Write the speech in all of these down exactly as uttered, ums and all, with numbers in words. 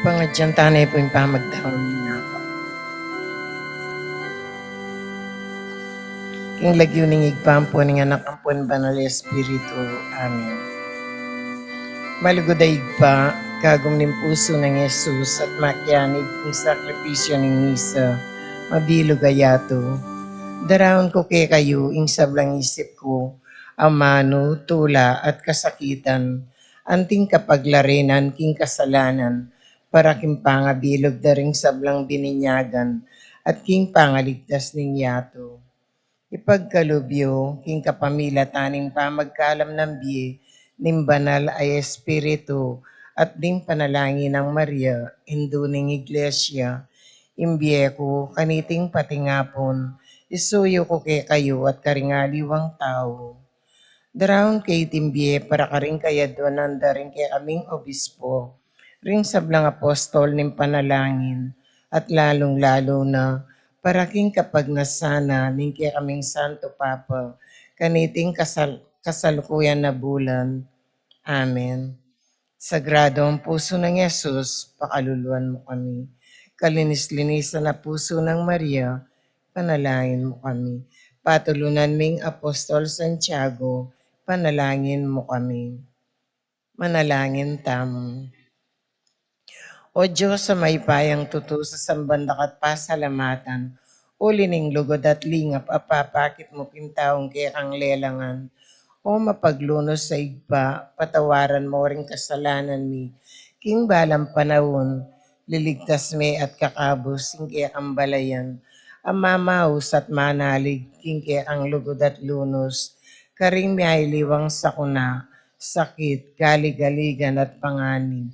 Pangadyan tane pu ing pamagdaun ning Ibpa. King lagyu ning Ibpa, ampo ning Anak, ampo ning Banal a Espiritu. Amen. Malugud a Ibpa, kagum ning pusu nang Jesus at makianib king sakripisyu ning misa, mabilug a yatu, daraun ku kekayu ing sablang isip ku, amanu, tula, at kasakitan, anting kapaglarinan king kasalanan, para king pangabilug da ring sablang bininyagan at king pangaligtas ning yatu. Ipagkalub yu, king kapamilatan ning pamagkalam nang bie ning Banal a Espiritu at ding panalangin nang Maria, Indu ning Iglesia, ing bie ku kaniting patingapun, isuyu ku kekayu at karing aliwang tau. Daraun ke iting bie para karing kayadwanan da ring kekaming obispo, ring sablang apostol ning panalangin, at lalung-lalu na para king kapagnasan na ning kekaming Santo Papa, kaniting kasal-, kasalukuyan na bulan. Amen. Sagrado ang puso nang Jesus, pakaluluan mo kami. Kalinis-linisan a puso nang Maria, panalangin mo kami. Patulunan ming Apostol Santiago, panalangin mo kami. Manalangin tamu. O Dios a mayupayang tutu, sasamban da ka at pasalamatan, uli ning lugud at lingap a papakit mu king taung kekang lelangan. O mapaglunus a Ibpa, patawaran mo ring kasalanan mi king balang panaun, liligtas me at kakabus ing kekang balayan a mamaus at manalig king kekang lugud at lunus karing mialiwang sakuna, sakit, galigaligan at panganib.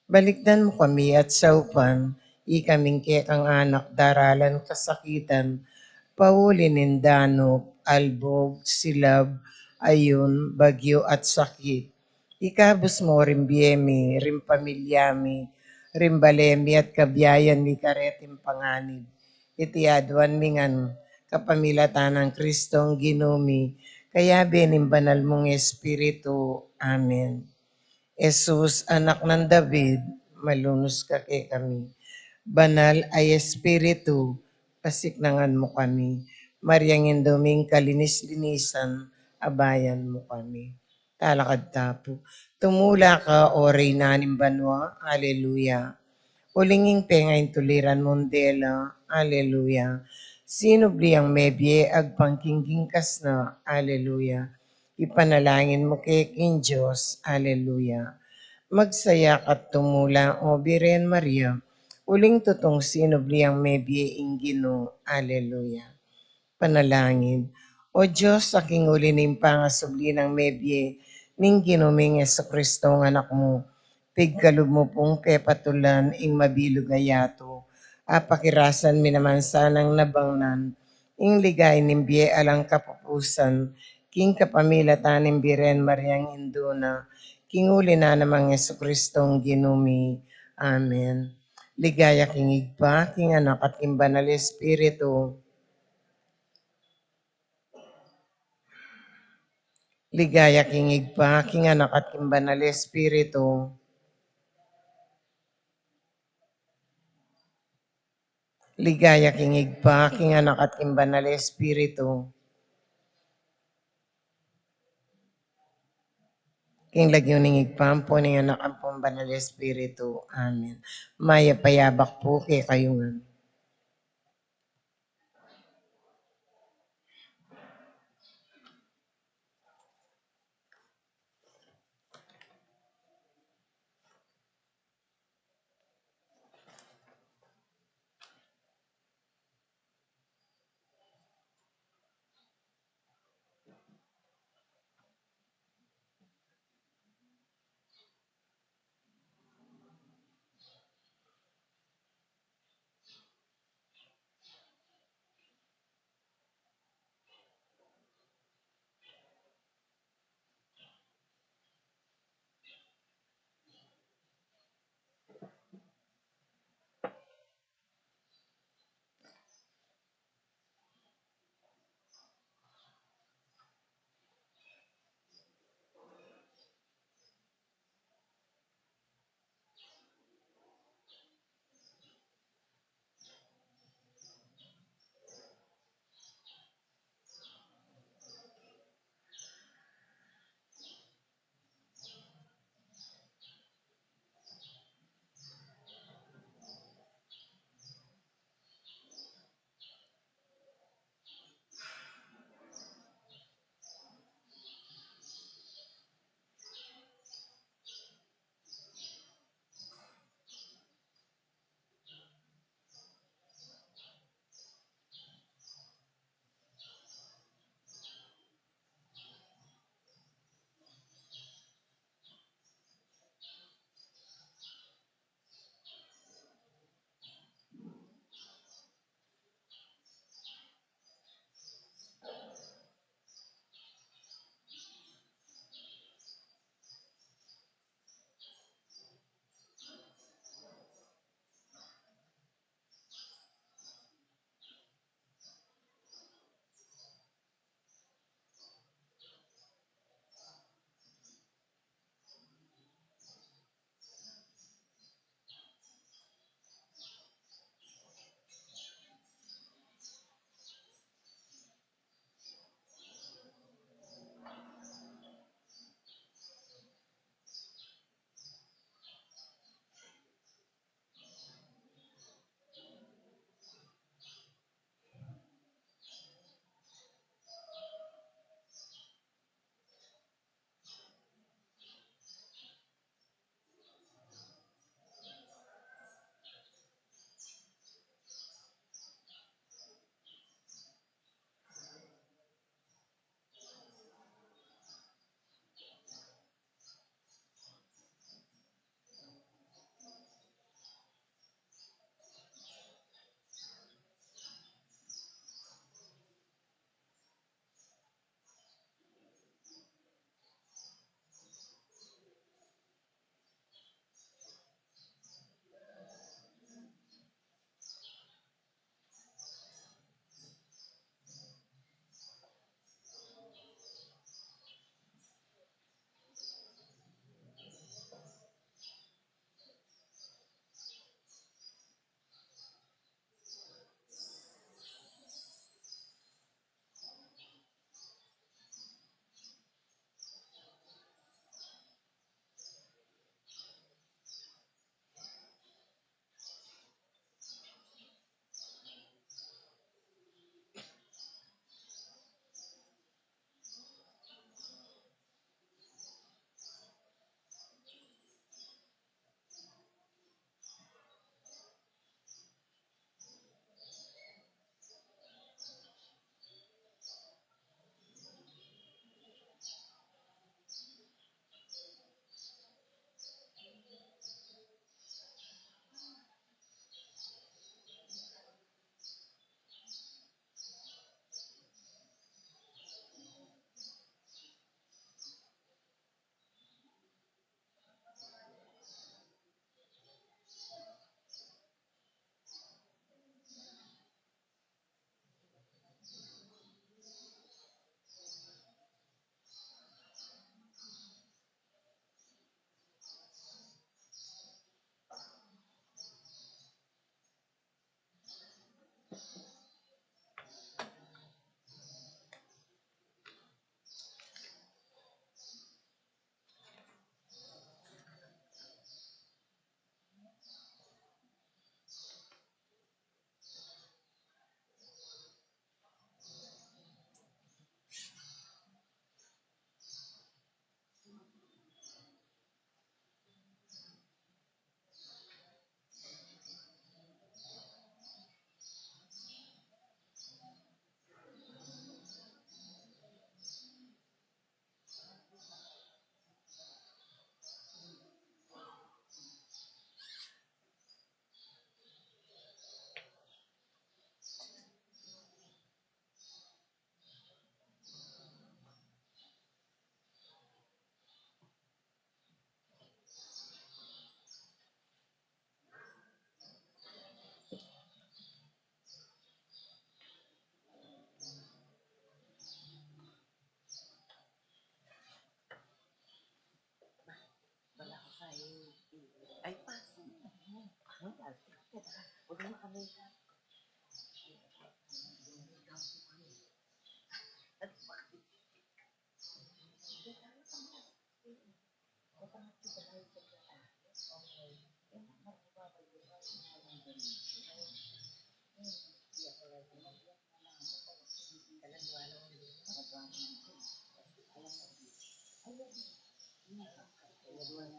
Balikdan mu kami at saupan, ikaming kekang anak daralan kasakitan, pauli ning danup, albug, silab, ayun, bagyu at sakit. Ikabus mu ring bie mi, ring pamilya mi, ring bale mi at kabiayan mi kareting panganib. Iti aduan mi ngan kapamilatan nang Kristong Ginu mi, kayabe ning Banal mung Espiritu. Amen. Jesus, Anak nang David, malunus ka kekami. Banal a Espiritu, pasiknangan mu kami. Mariang Indu ming kalinis-linisan, abayan mu kami. Talakad ta pu. Tumula ka, O Reyna ning banua. Aleluya. Uling ing pengaintuliran mung dela. Aleluya. Sinubli yang mebie agpang king gingkas na. Aleluya. Ipanalangin mu ke king Dios. Aleluya. Magsayak at tumula, O Birhen Maria, uling tutung sinubli yang mebie ing Ginu. Aleluya. Panalangin. O Dios, a king uli ning pangasubli nang mebie ning Ginu ming Jesucristo, Anak mu, pigkalub mu pung pepatulan ing mabilug a yatu, apakirasan mi naman sanang nabangnan ing ligaya ning bie alang kapupusan, king kapamilatan ning Birhen Mariang Indu na, king uli na namang Jesucristong Ginu mi. Amen. Ligaya king Ibpa, king Anak, at king Banal Espiritu. Ligaya king Ibpa, king Anak, at king Banal Espiritu. Ligaya king Ibpa, king Anak, at king Banal Espiritu. King lagyu ning Ibpa, ampo ning Anak, ampong Banal Espiritu. Amen. Mayap a yabak pu kekayu ngan. Tita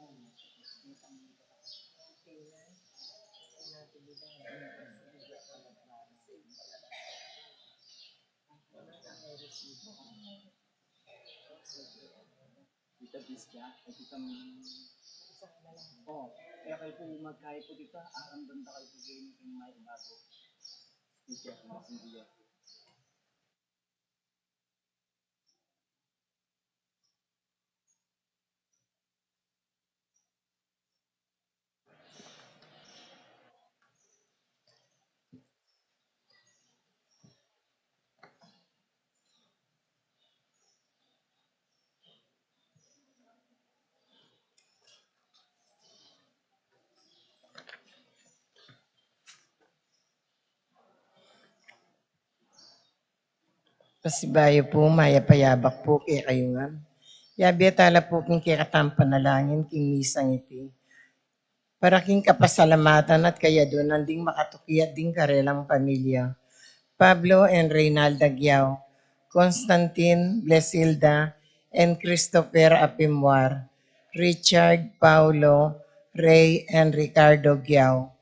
Bisca, ay Tita M-, oh, kaya kayo po magkayo po, Tita, aramdam na kayo po ganyan yung may bago. Tita, mas hindi yan. Pasibayu pu, mayap a yabak pu kekayu ngan. Yabe tala pu king kekatang panalangin king misang iti para king kapasalamatan at kayaduanan ding makatuki at ding karelang pamilya. Pablo and Reynalda Giao, Constantine, Blesilda, and Christopher Apimwar, Richard, Paulo, Rey, and Ricardo Giao,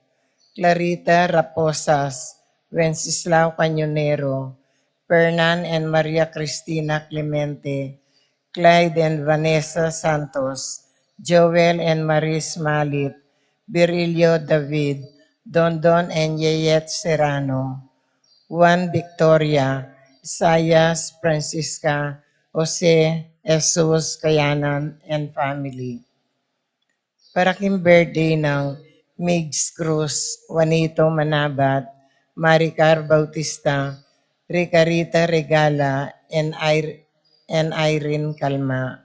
Clarita Raposas, Wenceslao Cañonero, Fernan and Maria Cristina Clemente, Clyde and Vanessa Santos, Joel and Maris Malit, Virilio David, Dondon and Yeyet Serrano, Juan Victoria, Isaias, Francisca, Jose, Jesus, Kayanan, and family. Para king birthday nang Migs Cruz, Juanito Manabat, Maricar Bautista, Ricarita Regala, and Ir-, and Irene Calma.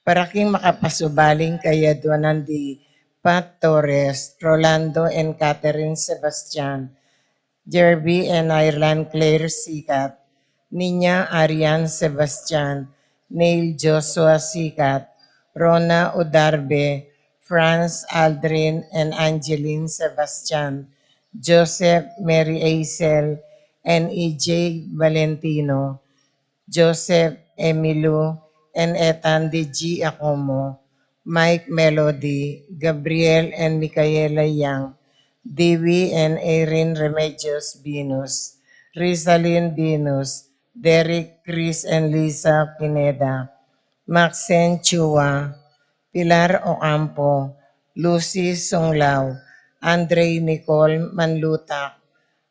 Para king makapasubaling kayaduanan di Pat Torres, Rolando and Catherine Sebastian, Jerby and Ireland Claire Sikat, Nina Arian Sebastian, Neil Joshua Sikat, Rona Udarbe, Franz Aldrin and Angeline Sebastian, Joseph Mary Aisel and E J Valentino, Joseph Emilu and Ethan D G Acomo, Mike Melody, Gabriel and Micaela Yang, Dewey and Erin Remedios Venus, Rizalin Venus, Derek, Chris and Lisa Pineda, Maxine Chua, Pilar Ocampo, Lucy Sunglao, Andre Nicole Manlutak,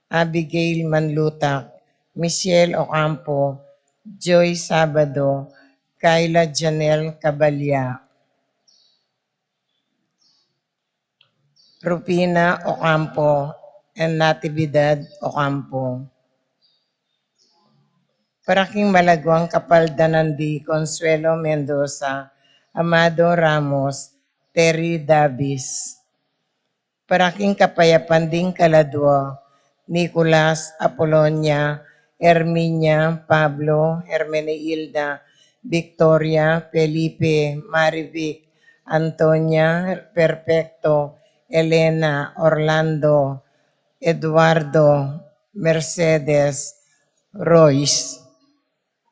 Abigail Manlutak, Michelle Ocampo, Joy Sabado, Kyla Janelle Cabalya, Rufina Ocampo, and Natividad Ocampo. Para king malaguang kapaldanan di Consuelo Mendoza, Amado Ramos, Terry Davis. Para king kapayapan ding kaladua, Nicolas, Apolonia, Herminia, Pablo, Hermenegilda, Victoria, Felipe, Marivic, Antonia, Perfecto, Elena, Orlando, Eduardo, Mercedes, Royce,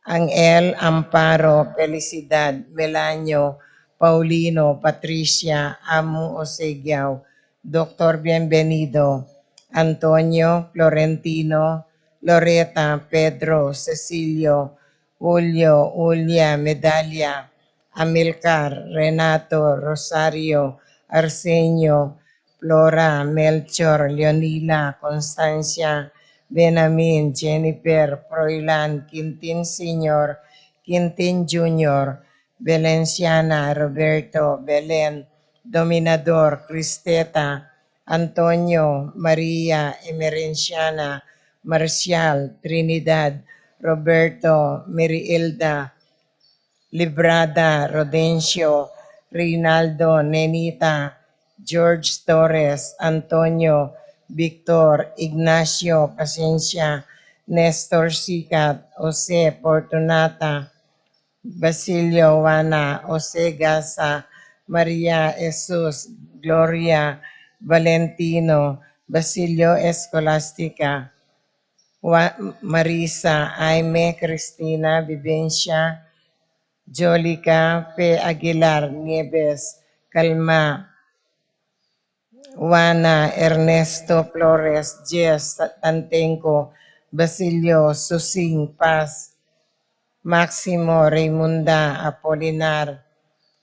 Angel, Amparo, Felicidad, Melanio, Paulino, Patricia, Amu Osegiao, Doctor Bienvenido, Antonio, Florentino, Loreta, Pedro, Cecilio, Julio, Julia, Medalia, Amilcar, Renato, Rosario, Arsenio, Flora, Melchor, Leonila, Constancia, Benamin, Jennifer, Froilan, Quintin Senior, Quintin Junior, Valenciana, Roberto, Belen, Dominador, Cristeta, Antonio, Maria, Emerenciana, Marcial, Trinidad, Roberto, Merielda, Librada, Rodencio, Reynaldo, Nenita, George Torres, Antonio, Victor, Ignacio, Pasencia, Nestor Sikat, Jose, Fortunata, Basilio, Juana, Jose Gasa, Maria, Jesus, Gloria, Valentino, Basilio, Escolastica, Wa-, Marisa, Aime, Cristina, Vivencia, Jolica P. Aguilar Nieves, Kalma, Juana, Ernesto Flores, Jess Tantenco, Basilio, Susing, Paz, Maximo, Raymunda, Apolinar,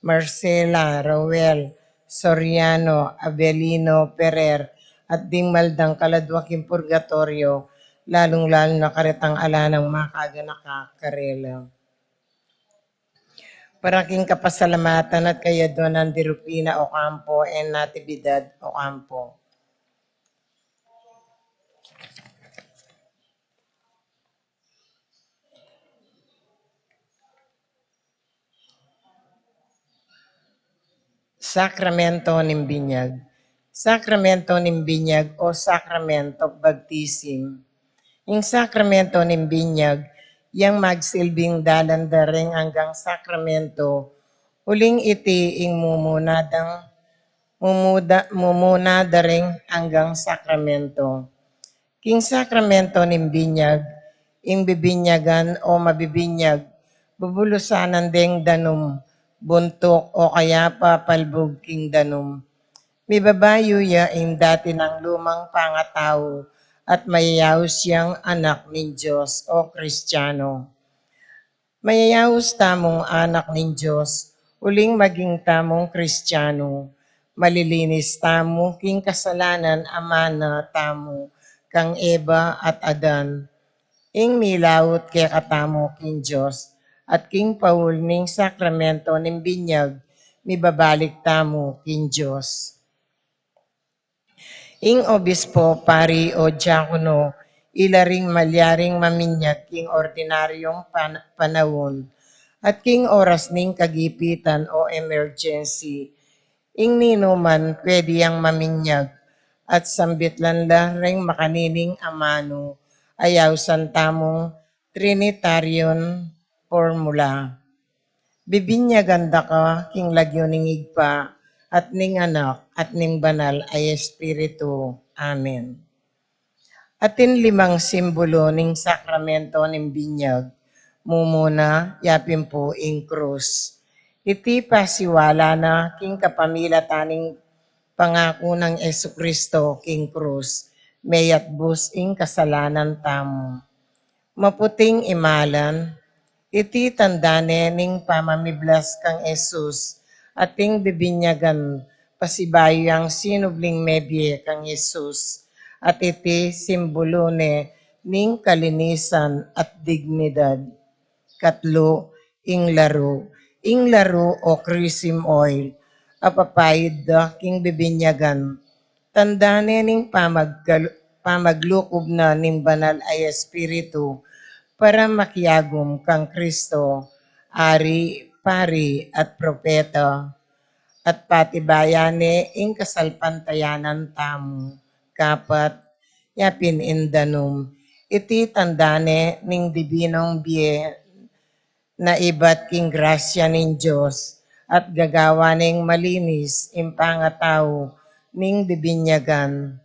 Marcela, Roel, Soriano, Avelino, Ferrer, at ding maldang kaladwa king purgatorio, lalung-lalu na karetang ala nang makaganaka karela. Para king kapasalamatan at kayaduanan di Rufina Ocampo and Natividad Ocampo. Sakramento ning Binyag. Sakramento ning Binyag o Sacrament of Baptism. Ing Sakramento ning Binyag, yang magsilbing dalan da ring anggang sakramento, uling iti ing mumuna dang, mumuda, mumuna da ring anggang sakramento. King sakramento ning binyag, ing bibinyagan o mabibinyag, bubulusan deng danum, buntuk o kaya papalbug king danum. Mibabayu ya ing dati nang lumang pangatau at mayayaus yang anak ning Dios o Kristiano. Mayayaus tamung anak ning Dios, uling maging tamung Kristiano, malilinis tamu king kasalanan a mana tamu kang Eva at Adan. Ing milaut kekatamu king Dios, at king paul ning sakramento ning binyag, mibabalik tamu king Dios. Ing obispo, pari o diakono, ila ring malyaring maminyag king ordinaryong pan-, panaun at king oras ning kagipitan o emergency. Ing ninuman pwede yang maminyag at sambitlan la ring makanining amanu, ayausan tamung Trinitarian formula. Bibinyagan da ka king lagyu ning Ibpa, at ning Anak, at ning Banal a Espiritu. Amen. Atin limang simbulu ning sakramento ning binyag. Mumuna, yapin pu ing krus. Iti pasiwala na king kapamilatan ning pangaku nang Jesucristo king krus, meyatbus ing kasalanan tamu. Maputing imalan, iti tanda ne ning pamamiblas kang Jesus, ating bibinyagan pasibayu yang sinubling mebie kang Jesus, at iti simbulu ne ning kalinisan at dignidad. Katlu, ing laru. Ing laru o chrism oil, apapaid da king bibinyagan, tanda ne ning pamagkal-, pamaglukub na ning Banal a Espiritu para makiagum kang Kristo, Ari, Pari, at Propeta, at patibayan ne ing kasalpantayanan tamu. Kapat, yapin ing danum. Iti tanda ne ning dibinong bie na ibat king grasya ning Dios, at gagawa neng malinis ing pangatau ning bibinyagan.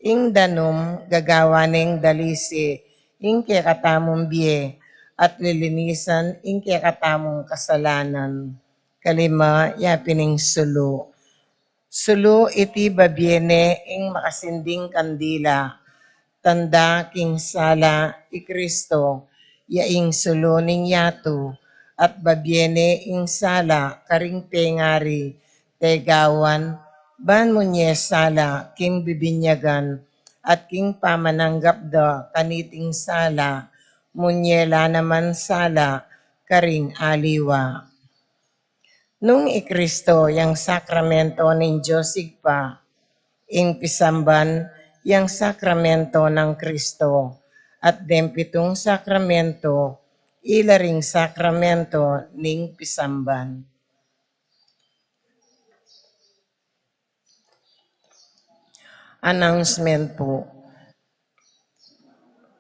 Ing danum gagawa neng dalisi ing kekatamung bie, at lilinisan ing kekatamung kasalanan. Kalima, yapin ing sulu. Sulu iti babie ne ing makasinding kandila, tanda king sala i Kristo, ya ing sulu ning yatu, at babie ne ing sala karing pengari, tegawan, ban munye sala king bibinyagan, at king pamananggap da kaniting sala, munye la naman sala karing aliwa. Nung i Kristo yang sakramento ning Dios Ibpa, ing pisamban yang sakramento nang Kristo, at deng pitung sakramento, ila ring sakramento ning pisamban. Announcement pu.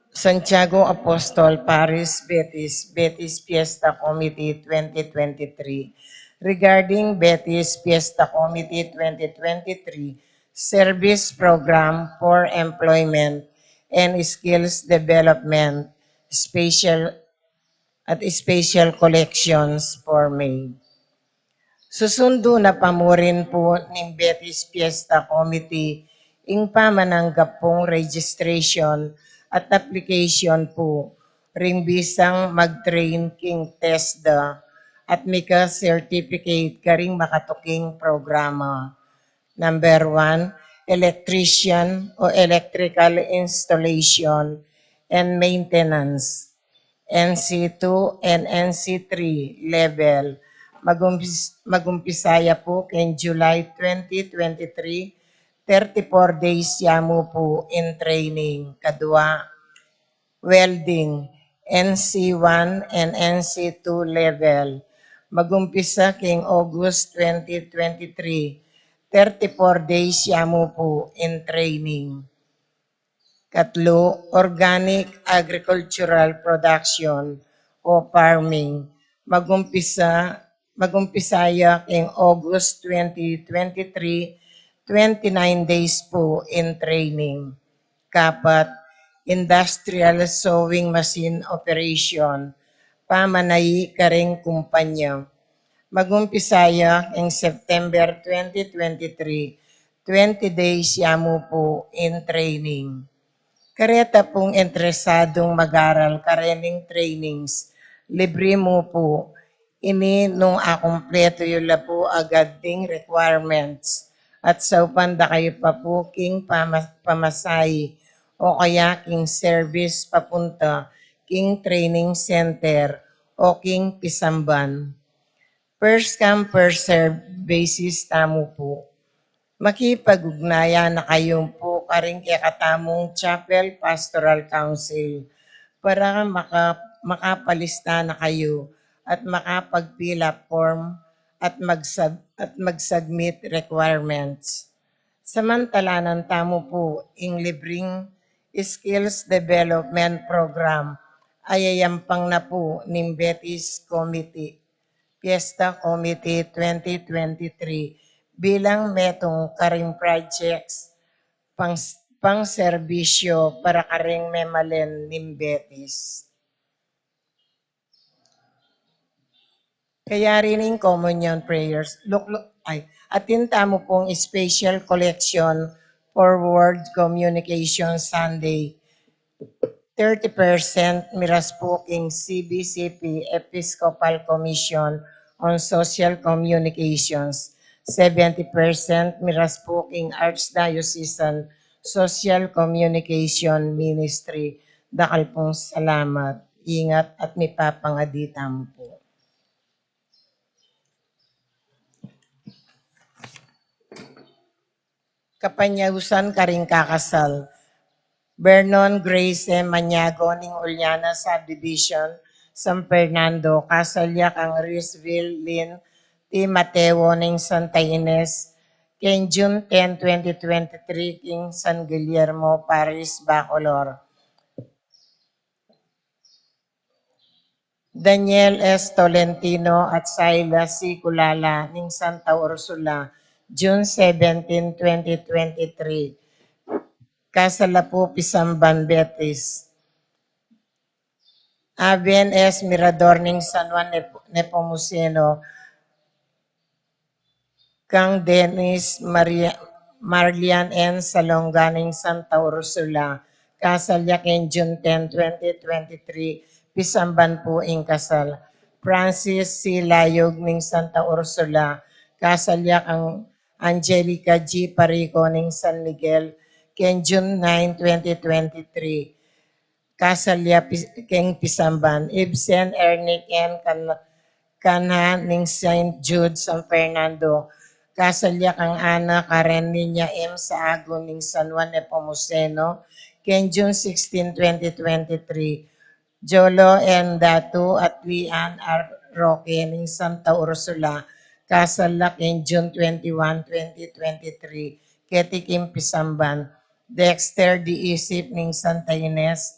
Santiago Apostol Parish, Betis, Betis Fiesta Committee twenty twenty-three. Regarding Betis Fiesta Committee twenty twenty-three Service Program for Employment and Skills Development, special at special collections for May. Susundu na pa murin pu ning Betis Fiesta Committee ing pamananggap pung registration at application pu ring bisang mag-train king TESDA at mika certificate karing makatuking programa. Number one, electrician o electrical installation and maintenance, N C two and N C three level. Magumpis-, magumpisa ya pu king July twenty twenty-three, thirty-four days ya mu pu in training. Kadua, welding, N C one and N C two level. Magumpisa king August twenty twenty-three, thirty-four days ya mu pu in training. Katlu, organic agricultural production o farming. Magumpisa, magumpisa ya king August twenty twenty-three, twenty-nine days pu in training. Kapat, industrial sewing machine operation, pamanayi karing kumpanya. Magumpisa ya king September twenty twenty-three, twenty days ya mu pu in training. Kareta pung interesadung mag-aral karening trainings, libre mu pu ini nung akumpletu yu la pu agad ding requirements at saupan da kayu pa pu king pama-, pamasahe o kaya king service papunta king training center o king pisamban. First come, first serve basis tamu pu. Makipag-ugnayan na kayu pu karing kekatamung Chapel Pastoral Council para maka-, makapalista na kayu at makapag-fill up form at magsub-, at mag-submit requirements. Samantalanan tamu pu ing libreng Skills Development Program a yayampang na pu ning Betis Committee, Fiesta Committee twenty twenty-three bilang metung karing projects pang, pangserbisyo para karing memalen ning Betis. Kayari ning communion prayers, luk-, luk-, ay, atin tamu pung special collection for World Communication Sunday. Thirty percent miras pu king C B C P Episcopal Commission on Social Communications. Seventy percent miras pu king Archdiocesan Social Communication Ministry. Dakal pung salamat. Ingat at mipapangadi tamu pu. Kapanyausan karing kakasal. Vernon Grace M. Maniago ning Uliana Subdivision, San Fernando, kasal ya kang Risville Lynn T. Mateo ning Santa Ines, king June ten, twenty twenty-three, king San Guillermo Parish, Bacolor. Daniel S. Tolentino at Syla C. Culala ning Santa Ursula, June seventeen, twenty twenty-three. Kasal la pu, pisamban Betis. Aven S. Mirador ning San Juan Nep-, Nepomuceno, kang Dennis Maria, Marlian N. Salonga ning Santa Ursula, kasal ya king June ten, twenty twenty-three, pisamban pu ing kasal. Francis C. Layog ning Santa Ursula, kasal ya kang Angelica G. Parico ning San Miguel, king June nine, twenty twenty-three. Kasal ya pis-, king pisamban. Ibsen Ernick N. Can-, Canha ning Saint Jude, San Fernando, kasal ya kang Ana Karen Niña M. Saagun ning San Juan Nepomuceno, king June sixteen, twenty twenty-three. Jolo N. Datu at Lian R. Roque ning Santa Ursula, kasal la king June twenty-one, twenty twenty-three, keti king pisamban. Dexter D. Isip ning Santa Ines,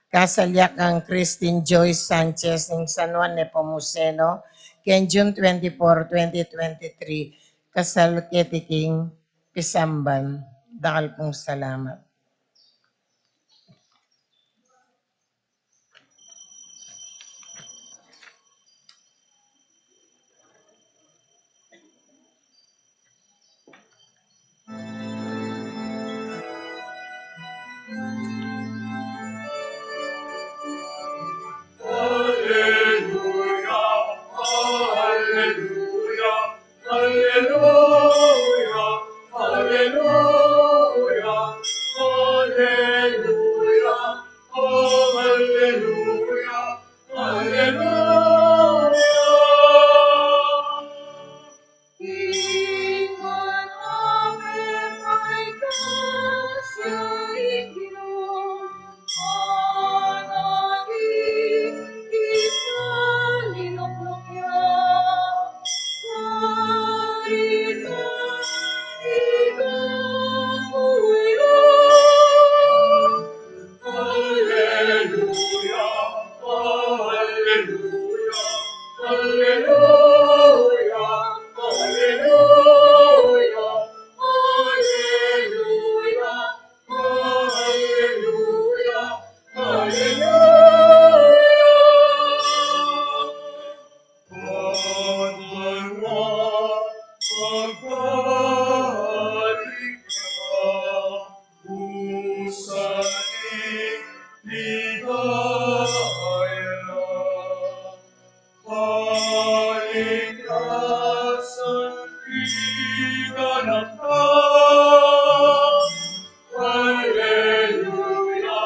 kasal ya kang Christine Joyce Sanchez ning San Juan Nepomuceno, king June twenty-four, twenty twenty-three, kasal keti king pisamban. Dakal pung salamat. Alleluia, alleluia, alleluia, alleluia, alleluia. Pagbanua, pagbalik na, busa ning ligaya na. Kaligtasan, piganap na. Alleluia,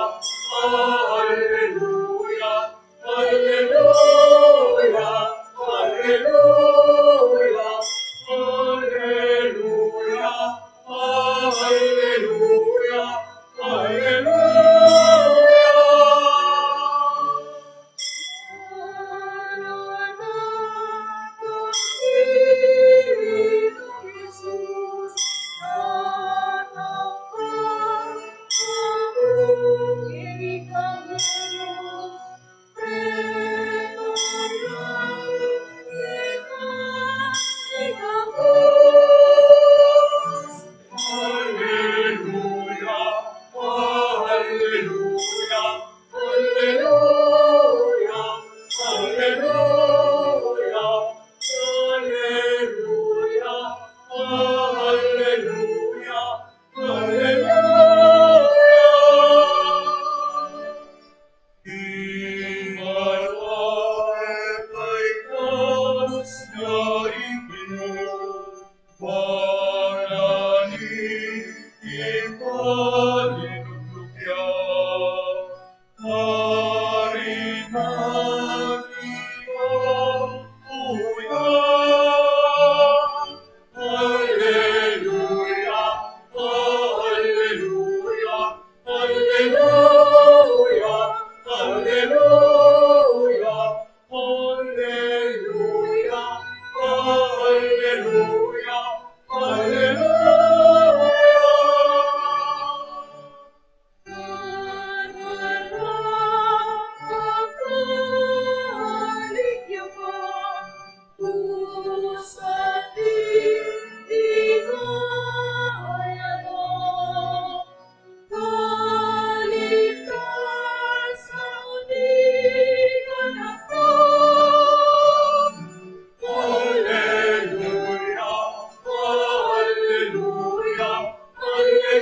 alleluia, alleluia, alleluia, alleluia, alleluia, alleluia. Alleluia, alleluia, alleluia, alleluia, alleluia, alleluia, alleluia. Ing banua at ligtas na ing Ginu, bana ning ipalibut ya. Ari na ning kapuyanan. Alleluia, alleluia, alleluia, alleluia, alleluia, alleluia, alleluia. Alleluia, alleluia, alleluia, alleluia, alleluia, alleluia, alleluia. Alleluia, alleluia, alleluia, alleluia,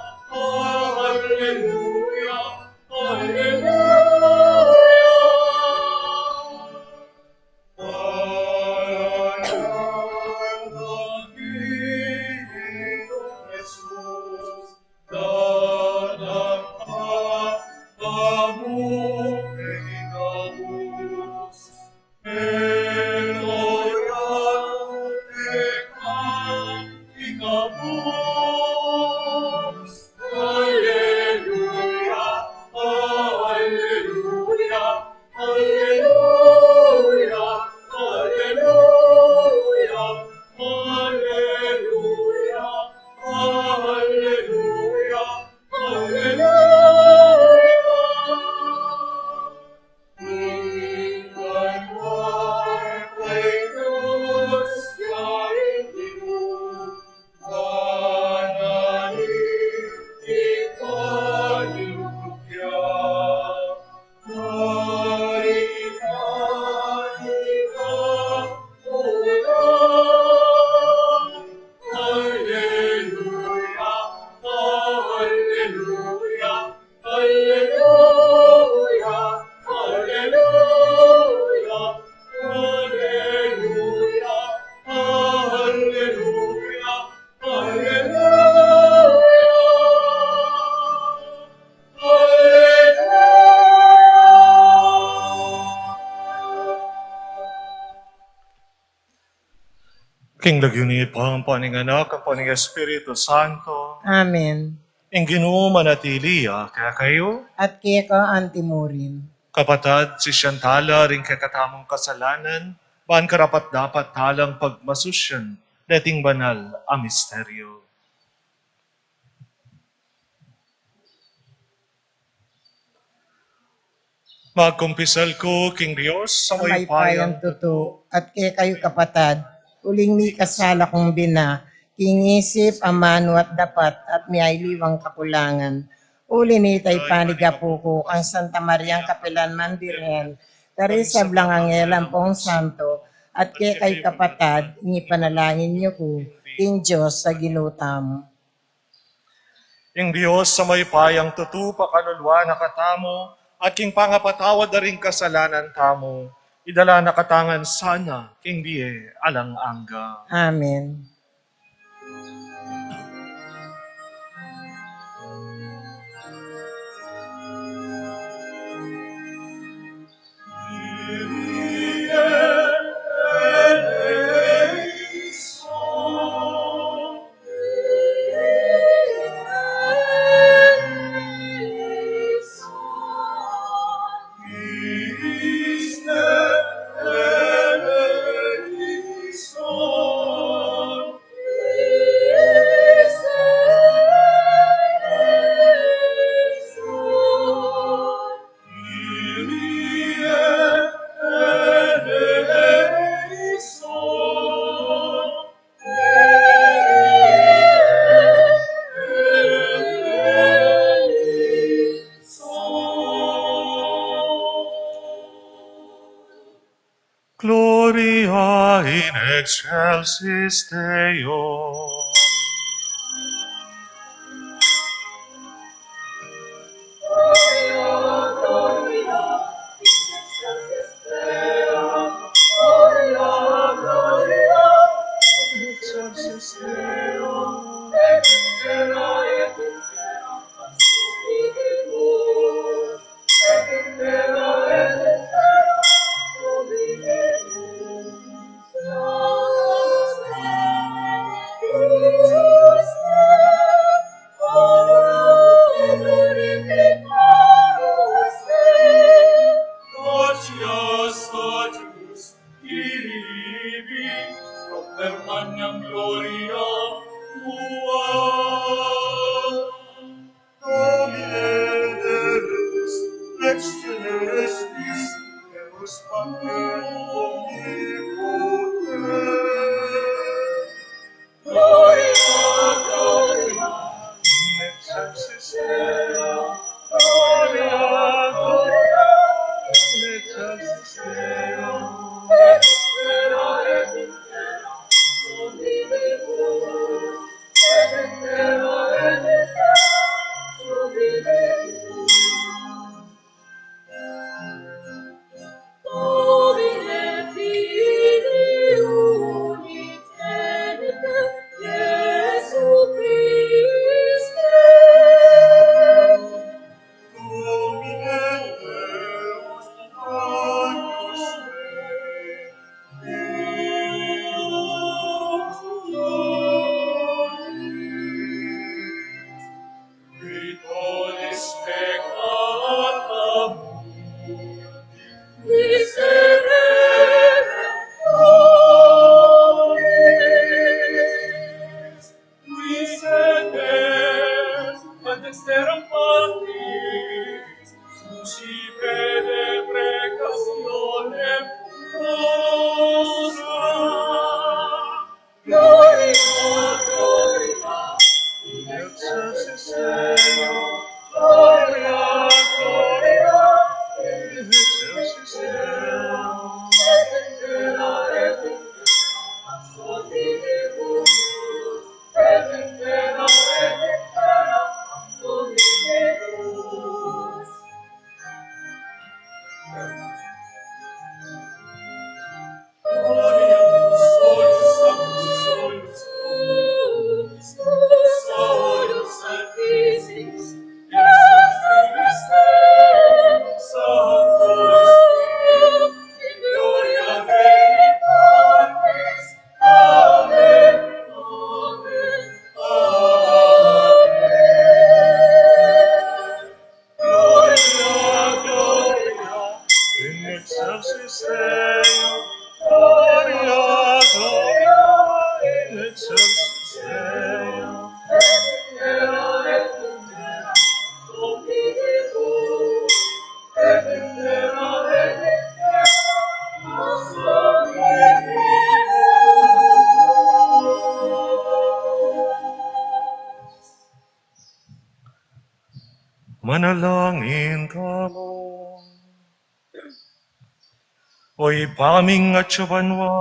alleluia, alleluia, alleluia. Alleluia, alleluia, alleluia, alleluia, alleluia, alleluia, alleluia. King lagyu ning Ibpa, ampo ning Anak, ampo ning Espiritu Santo. Amen. Ing Ginu manatili ya kekayu. At keka antimurin. Kapatad, sisian tala ring kekatamung kasalanan, ban karapat-dapat talang pagmasusian deting banal a misteryo. Magkumpisal ku king Dios a mayupayang tutu, at kekayu kapatad, uling mikasala kung bina, king isip, amanu at dapat, at miyaliwang kakulangan. Uli nita ipanigapu ku kang Santa Mariang kapilan man Birhen, karing sablang anghel ampong santo, at kekayu kapatad, ipanalangin yu ku king Dios a Ginu tamu. Ing Dios a mayupayang tutu pakalulu na katamu, at king pangapatawad da ring kasalanan tamu, idala na katamu ngan sana king bie alang angga. Amen. Gloria in excelsis Deo. Domine Deus, lex celestis, eus pater omnipotens. Gloria, gloria, in excelsis Deo. Gloria, gloria, in excelsis Deo. Qui sedes ad exterum partis, susi fede precationem nostra. Gloria, gloria in excelsis Deo. Gloria, gloria in excelsis Deo. Manalangin tamu. O Ibpa ming atsu ka banua,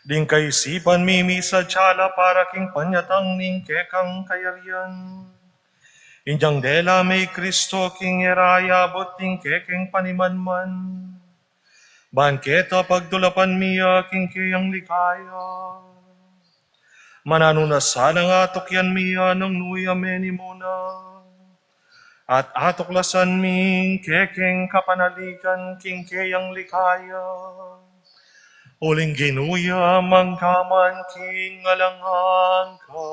ding kaisipan mi misadya la para king panyatang ning kekang kayarian. Inyang dela me i Kristo king e ra yabut ing kekeng panimanman. Ban keta pagdulapan mi ya king keyang likaya. Mananu na sanang atukyan mi ya nung nu ya menimuna. At atuklasan mi ing kekeng kapanaligan king keyang likaya. Uling Ginu ya mangga man king alang angga.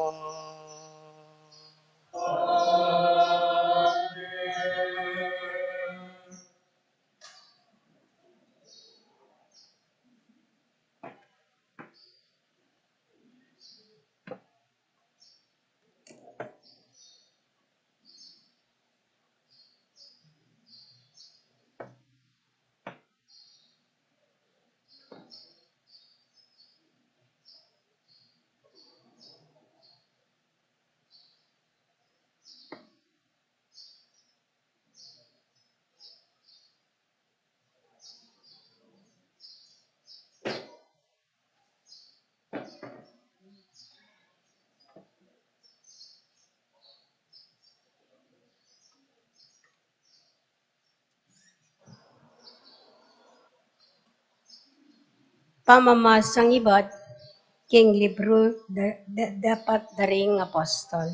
Pamamasang ibat king libru da, da, dapat da ring apostol.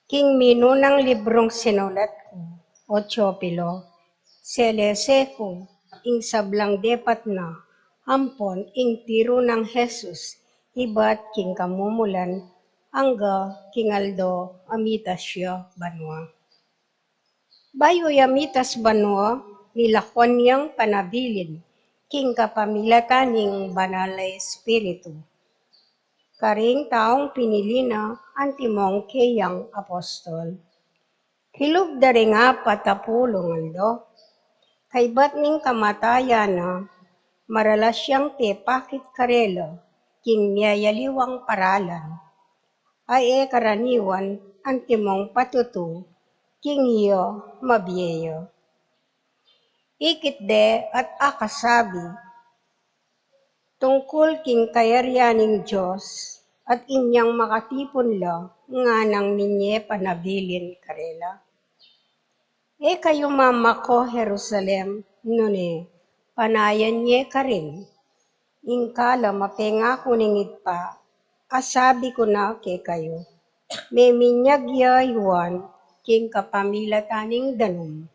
King minunang librung sinulat ku, o Teofilo, selese ku ing sablang depat na ampon ing tiru nang Jesus ibat king kamumulan angga king aldo a mitas ya banua. Bayu ya mitas banua, milakwan yang panabilin king kapamilatan ning Banal a Espiritu karing taung pinili na antimong keyang apostol. Kilub da ring apat a pulung aldo, kaybat ning kamatayan na, maralas yang pepakit karela king miyayaliwang paralan a e karaniwan antimong patutu king iya mabie ya. Ikit de at akasabi tungkul king kayarian ning Dios at inyang makatipun la nganang minye panabilin karela. E kayu mamako Jerusalem, nune panayan ye karin ing kalam a pengaku ning Ibpa a sabi ku na kekayu. Meminyag ya i Juan king kapamilatan ning danum.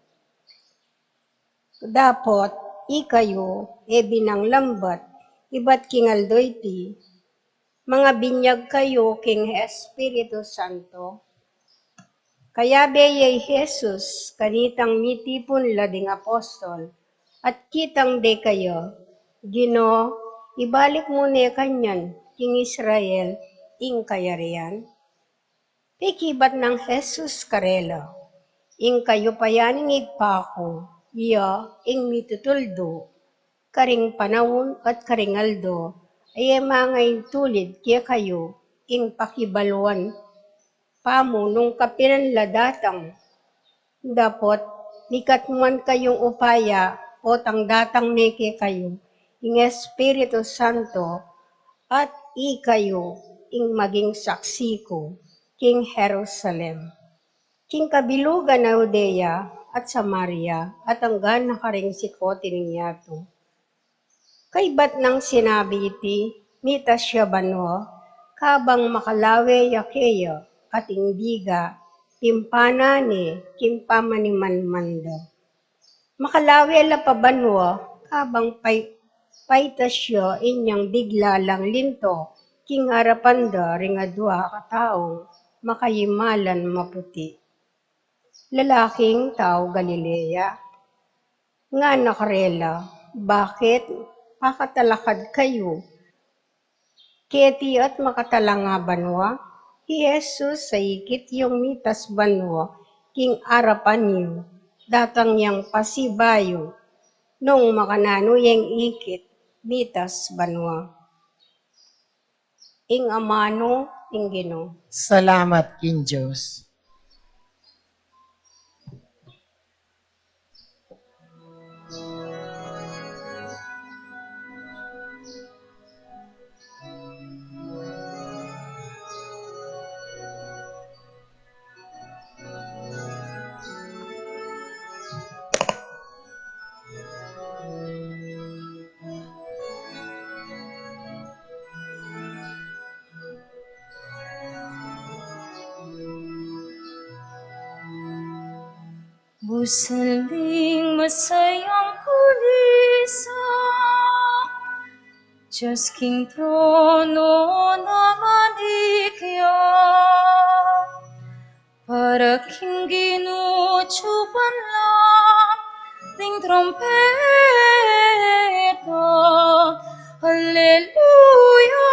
Dapot ikayu e binang lambat ibat king aldo iti, mangabinyag kayu king Espiritu Santo. Kayabe ye i Jesus kanitang mitipun la ding apostol at kitang de kaya, Ginu, ibalik mu ne kanyan king Israel ing kayarian? Pekibat nang Jesus karela, ing kayupayan ning Ibpa ku, iya ing mitutuldu karing panaun at karing aldo a e mangaintulid kekayu ing pakibaluan pamu nung kapilan la datang. Dapot mikatmuan kayung upaya potang datang ne kekayu ing Espiritu Santo at ikayu ing maging saksi ku king Jerusalem, king kabilugan a Judea at Samaria at angga na karing sikut ning yatu. Kaybat nang sinabi iti, mitas ya banua kabang makalawe ya keya at ing biga timpana ne king pamanimanman da. Makalawe la pa banua kabang pay-, paytas ya inyang bigla lang linto king arapan da ring adua a kataung makayimalan maputi. Lalaking tau Galilea, ngana karela, bakit pakatalakad kayu keti at makatalanga banua? I Jesus a ikit yung mitas banua king arapan yu, datang yang pasibayu nung makananu yeng ikit mitas banua. Ing amanu ning Ginu. Salamat king Dios. Busal ning masayang kulisap, Dios king trono na manikya, para king Ginu tsupan la ding trumpeta. Alleluya,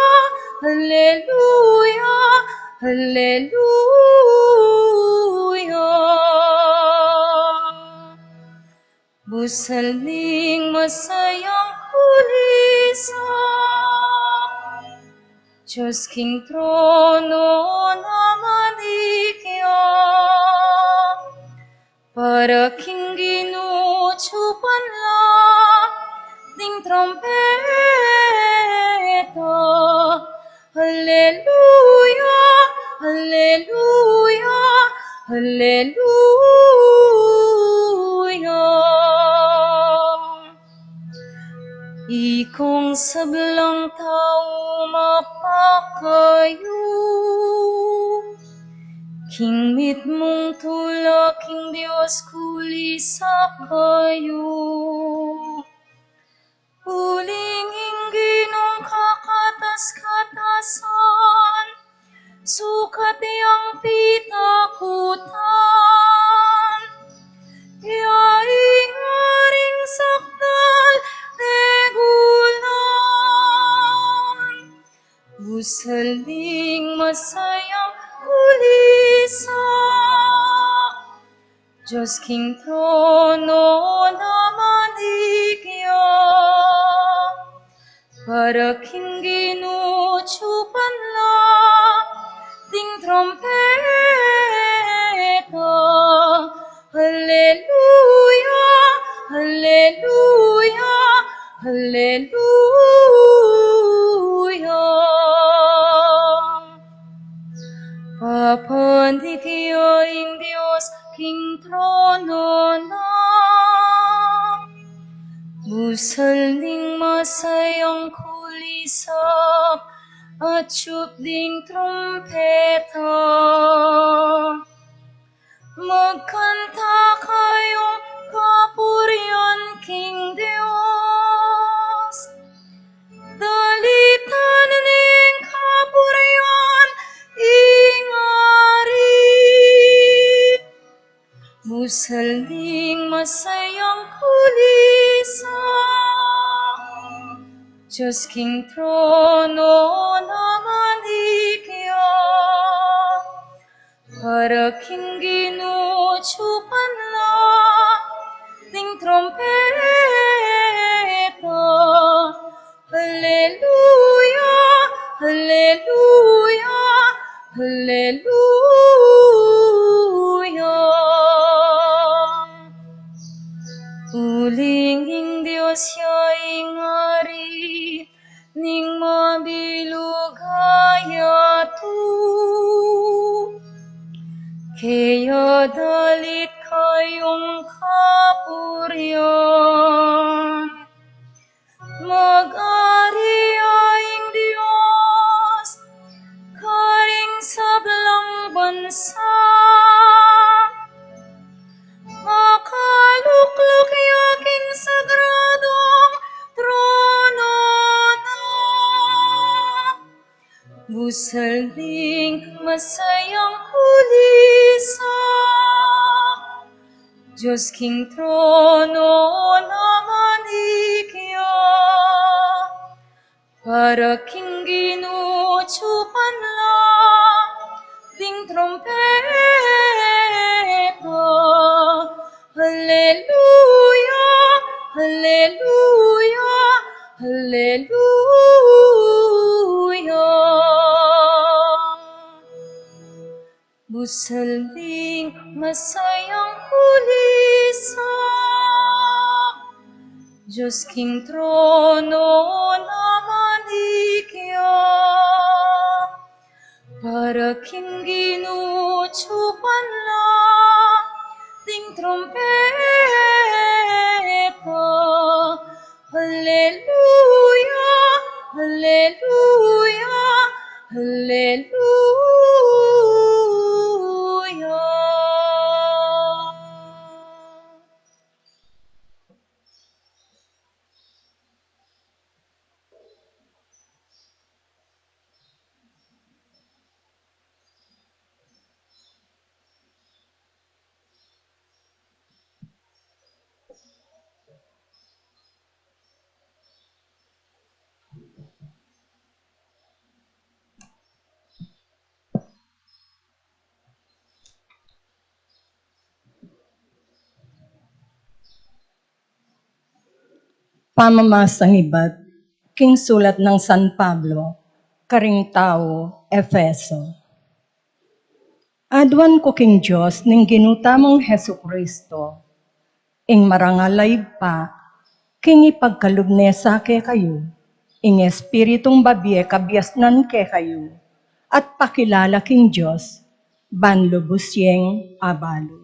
alleluya, alleluya. Busal ning masayang kulisap, Dios king trono na manikya, para king Ginu tsupan la ding trumpeta. Alleluya, alleluya, alleluya. Ikong sablang tau mapakayu, king mitmung tula king Dios kulisap kayu. Uling ing Ginung kakatas-katasan, sukat yang pitakutan, ya ing aring sakdal ne gulan. Busal ning masayang kulisap, Dios king trono na manikya, para king Ginu tsupan la ding trumpeta. Alleluya, alleluya, alleluya. Papanikya ing Dios king trono na. Busal ning masayang kulisap, atsup ding trumpeta. Magkanta kayung kapurian king Dios. Dalitan ning kapurian ing Ari. Busal ning masayang kulisap, Dios king trono na manikya, para king Ginu tsupan la ding trumpeta. Alleluya, alleluya, alleluya. Uling ing Dios ya ing Ari ning mabilug a yatu. Kaya dalit kayung kapurian. Mag-ari ya ing Dios karing sablang bansa. Makalukluk ya king sagradung trono na. Busal ning masayang kulisap, Dios king trono na manikya, para king Ginu tsupan la ding trumpeta. Alleluya, alleluya, alleluya. Usaling masayang kulisak, Dios king trono naman ikya, para king Ginu tsupan la ding trumpeta. Alleluia, alleluia, alleluia. Pamamasang ibat king sulat nang San Pablo karing tau Efeso. Aduan ku king Dios ning Ginu tamung Jesucristo, ing marangal a Ibpa, king ipagkalub ne sa kekayu ing Espiritung babie kabiasnan kekayu, at pakilala king Dios ban lubus yeng abalu.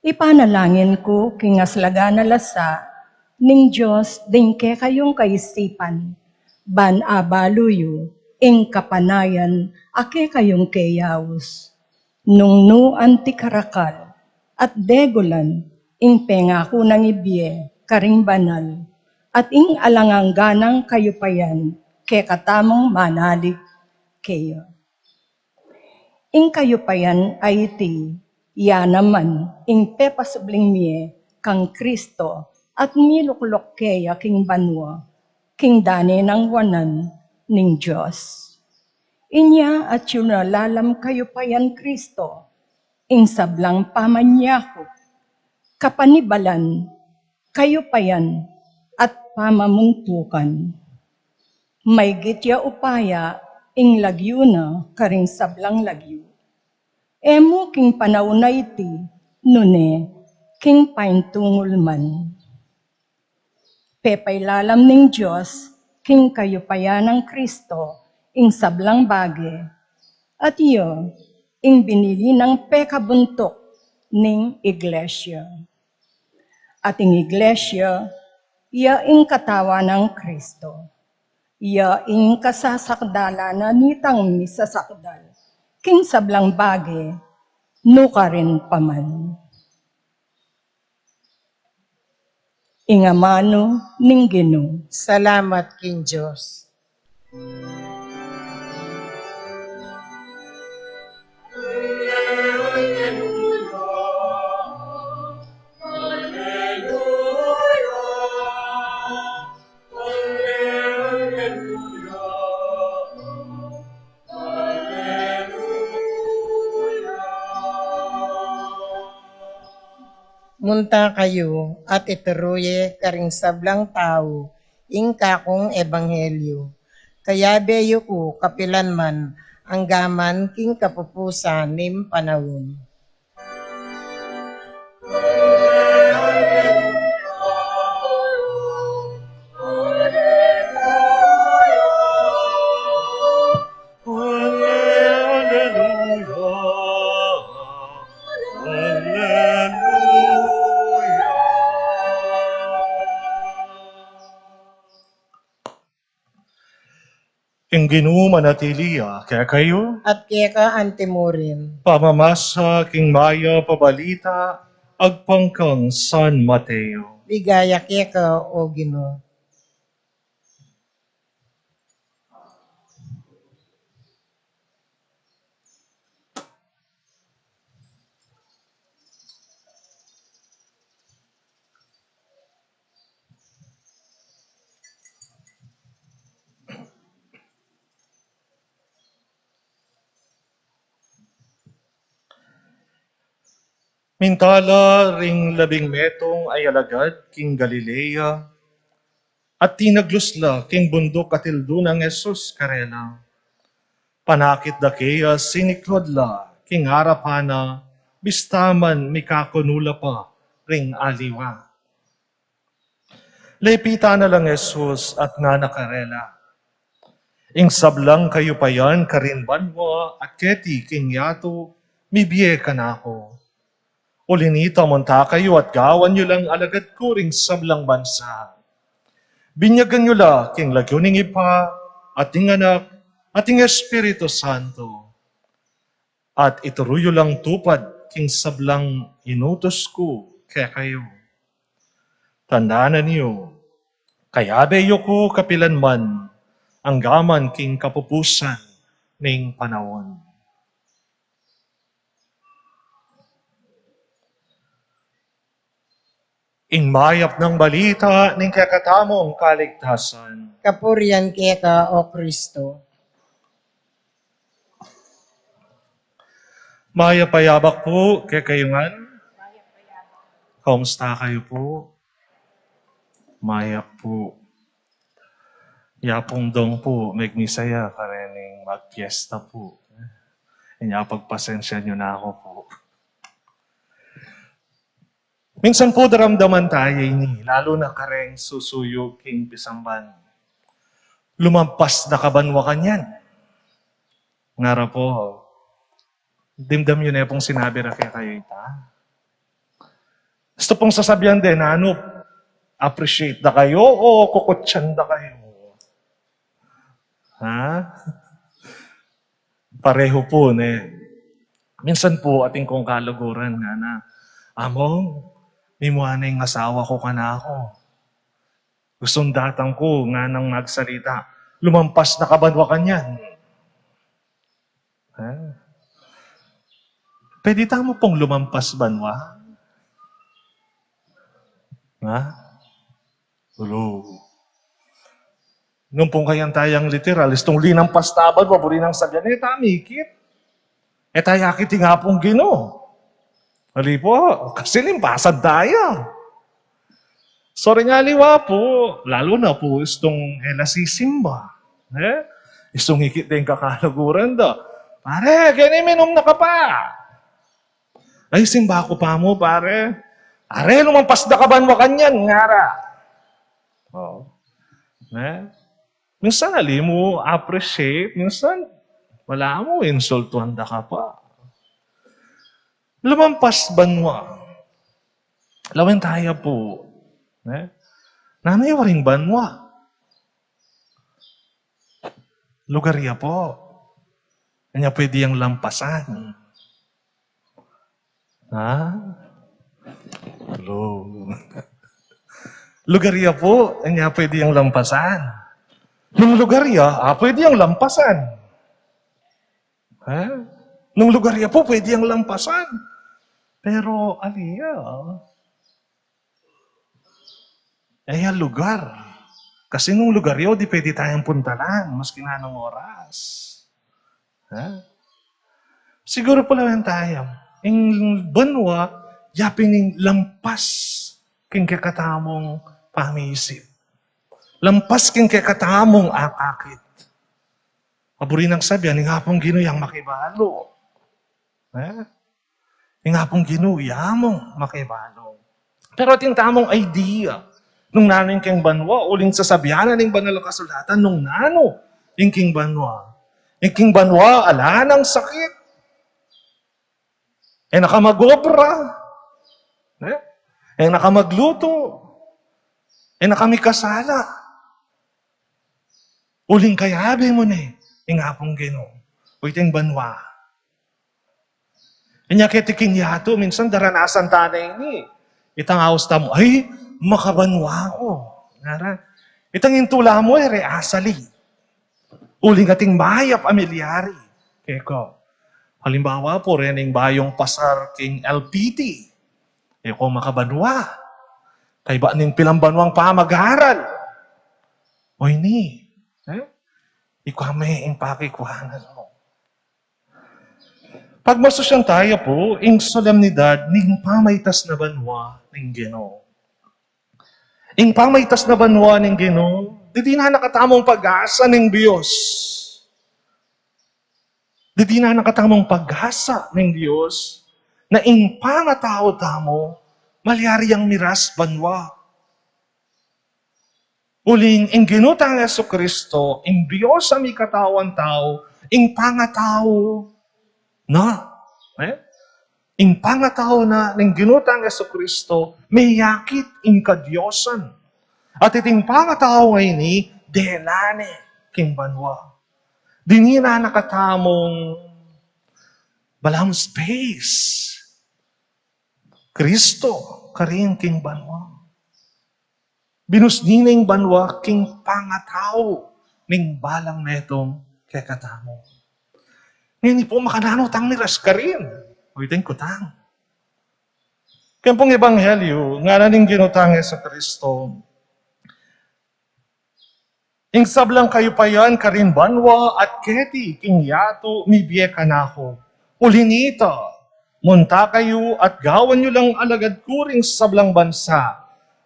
Ipanalangin ku king aslagan a lasa ning Dios ding kekayung kaisipan, ban abalu yu ing kapanayan a kekayung keyaus, nung nu anti karakal at degulan ing pengaku nang ibie karing banal, at ing alang angga nang kayupayan kekatamung manalig keya. Ing kayupayan a iti, ya naman ing pepasubling mie kang Kristo at milukluk keya king banua, king dane nang wanan ning Dios. Inya atyu na lalam kayupayan Kristo ing sablang pamanyaku, kapanibalan, kayupayan, at pamamuntukan. Maygit ya upaya ing lagyu na karing sablang lagyu. E mu king panaun a iti, nune king paintungul man. Pepailalam ning Dios king kayupayan nang Kristo ing sablang bage, at iya ing binili nang pekabuntuk ning Iglesia. At ing Iglesia, iya ing katawan nang Kristo. Iya ing kasasakdalan na nitang misasakdal king sablang bage, nukarin pa man. Ing amanu ning Ginu. Salamat king Dios. Munta kayu at ituru ye karing sablang tau ing kakung ebanghelyu. Kayabe yu ku kapilan man, angga man king kapupusan ning panaun. Ing Ginu manatili ya kekayu. At keka antimurin. Pamamasa king mayap a balita agpang kang San Mateo. Ligaya keka, o Ginu. Mintala ring labing metung a alagad king Galilea, at tinaglus la king bunduk a tildu nang Jesus karela. Panakit da keya, siniklud la king arapan na, bista man mikakunu la pa ring aliwa. Lepitan na lang Jesus at ngana karela, "Ing sablang kayupayan karin banua at keti king yatu, mibie kanaku. Uli na nita, munta kayu at gawan yu lang alagad ku ring sablang bansa. Binyagan yu la king lagyu ning Ibpa, at ning Anak, at ning Espiritu Santo. At ituru yu lang tupad king sablang inutus ku kekayu. Tandanan yu, kayabe yu ku kapilan man, anggaman king kapupusan ning panaun." Ing mayap nang balita ning kekatamung kaligtasan. Kapurian keka, O Kristo. Mayap a yabak pu kekayu ngan. Kamusta kayu pu? Mayap pu. Ya pung dong pu, megmisa ya karening magpiesta pu. Inya pagpasensyahan yu na ku pu. Minsan pu daramdaman taya ini, lalu na kareng susuyu king pisamban. Lumampas da ka banua kanyan. Ngara pu, dimdam yu ne pung sinabi ra kekayu ita? Gustu pung sasabian de, nanu, appreciate da kayu o kukutsan da kayu? Ha? Parehu pu, ne? Minsan pu, atin kung kaluguran, ngana, "Among, mimua ne ing asawa ku kanaku. Gustong datang ku nganang magsalita. Lumampas da ka banua kanyan." Ha? Pwede tamu pung lumampas banua? Ha? Ulu. Nung pung kayan tayang literal, istung linampas ta banua, buri nang sabian, e ta mikit. E ta akit ing Apung Ginu. Ali pu, kasi limpasan taya. Sorry nga aliwa pu, lalu na pu istung e la sisimba. E? Istung ikit deng kakaluguran da. Pare, keni minum na ka pa. Ay, simba ku pa mu, pare. Are, lumampas da ka banua kanyan, ngara. O. Ne? Minsan ali mu appreciate, minsan wala mu, insultuan da ka pa. Lumampas banua. Lawen taya pu. Ne? Nanu ya waring banua? Lugar ya pu. Anya pwede yang lampasan. Ha? Hello. Lugar ya pu, anya pwede yang lampasan. Nung lugar ya, ah, pwede yang lampasan. Ha? Nung lugar ya pu, pwede yang lampasan. Pero, ali ya, e ya lugar. Kasi nung lugar ya, di pwede tayang puntalan, maski nanung oras. Ha? Siguru pala wen taya, ing banua, yapin ing lampas king kekatamung pamisip. Lampas king kekatamung akakit. Aburi nang sabian, ing Apung Ginu yang makibalu. Ha? Ing Apung Ginu ya mung makibalu. Pero atin tamung idea nung nanu ing king banua, uling sasabian na ning Banal a Kasulatan nung nanu ing king banua. Ing king banua, ala nang sakit. E na ka mag-obra. E? E na ka magluto. E na ka mikasala. Uling kayabe mu ne ing Apung Ginu. O iting banua. Inya keti king yatu, minsan daranasan ta ne ini. Itang aus tamu, ay, makabanua ku. Ngara, itang intula mu, e re asali. Uling atin mayap a milyari. Keko. Halimbawa pu, rening bayung pasar king L P T. E ko makabanua. Kaybat ning pilan banuang pamag-aral. O ini. E? Ikwa me ing pakikuanan mu. Pagmasusyan taya pu, ing solemnidad ning pamaitas na banua ning Ginu. Ing pamaitas na banua ning Ginu, didinan na katamung pag-asa ning bius. Dininan na katamung pag-asa ning Dios na ing pangatau tamu malyari yang miras banua. Uling ing Ginu tang Jesucristo, ing Dios a mikatawan tau, ing pangatau na. Eh? Ing pangatau na ning Ginu tang Jesucristo, meyakit ing kadiosan. At iting pangatau ngeni, dela ne king banua. Dininan na katamung balang space Kristo karin king banua. Binusni ne ing banua king pangatau ning balang metung kekatamu. Ngeni pu, makananu tang miras karin? O, ita ing kutang. Keng pung ebanghelyu, ngana ning Ginu tang Jesucristo, ing sablang kayupayan karin banua at keti king yatu mibie kanaku. Uli na nita, munta kayu at gawan yu lang alagad ku ring sablang bansa.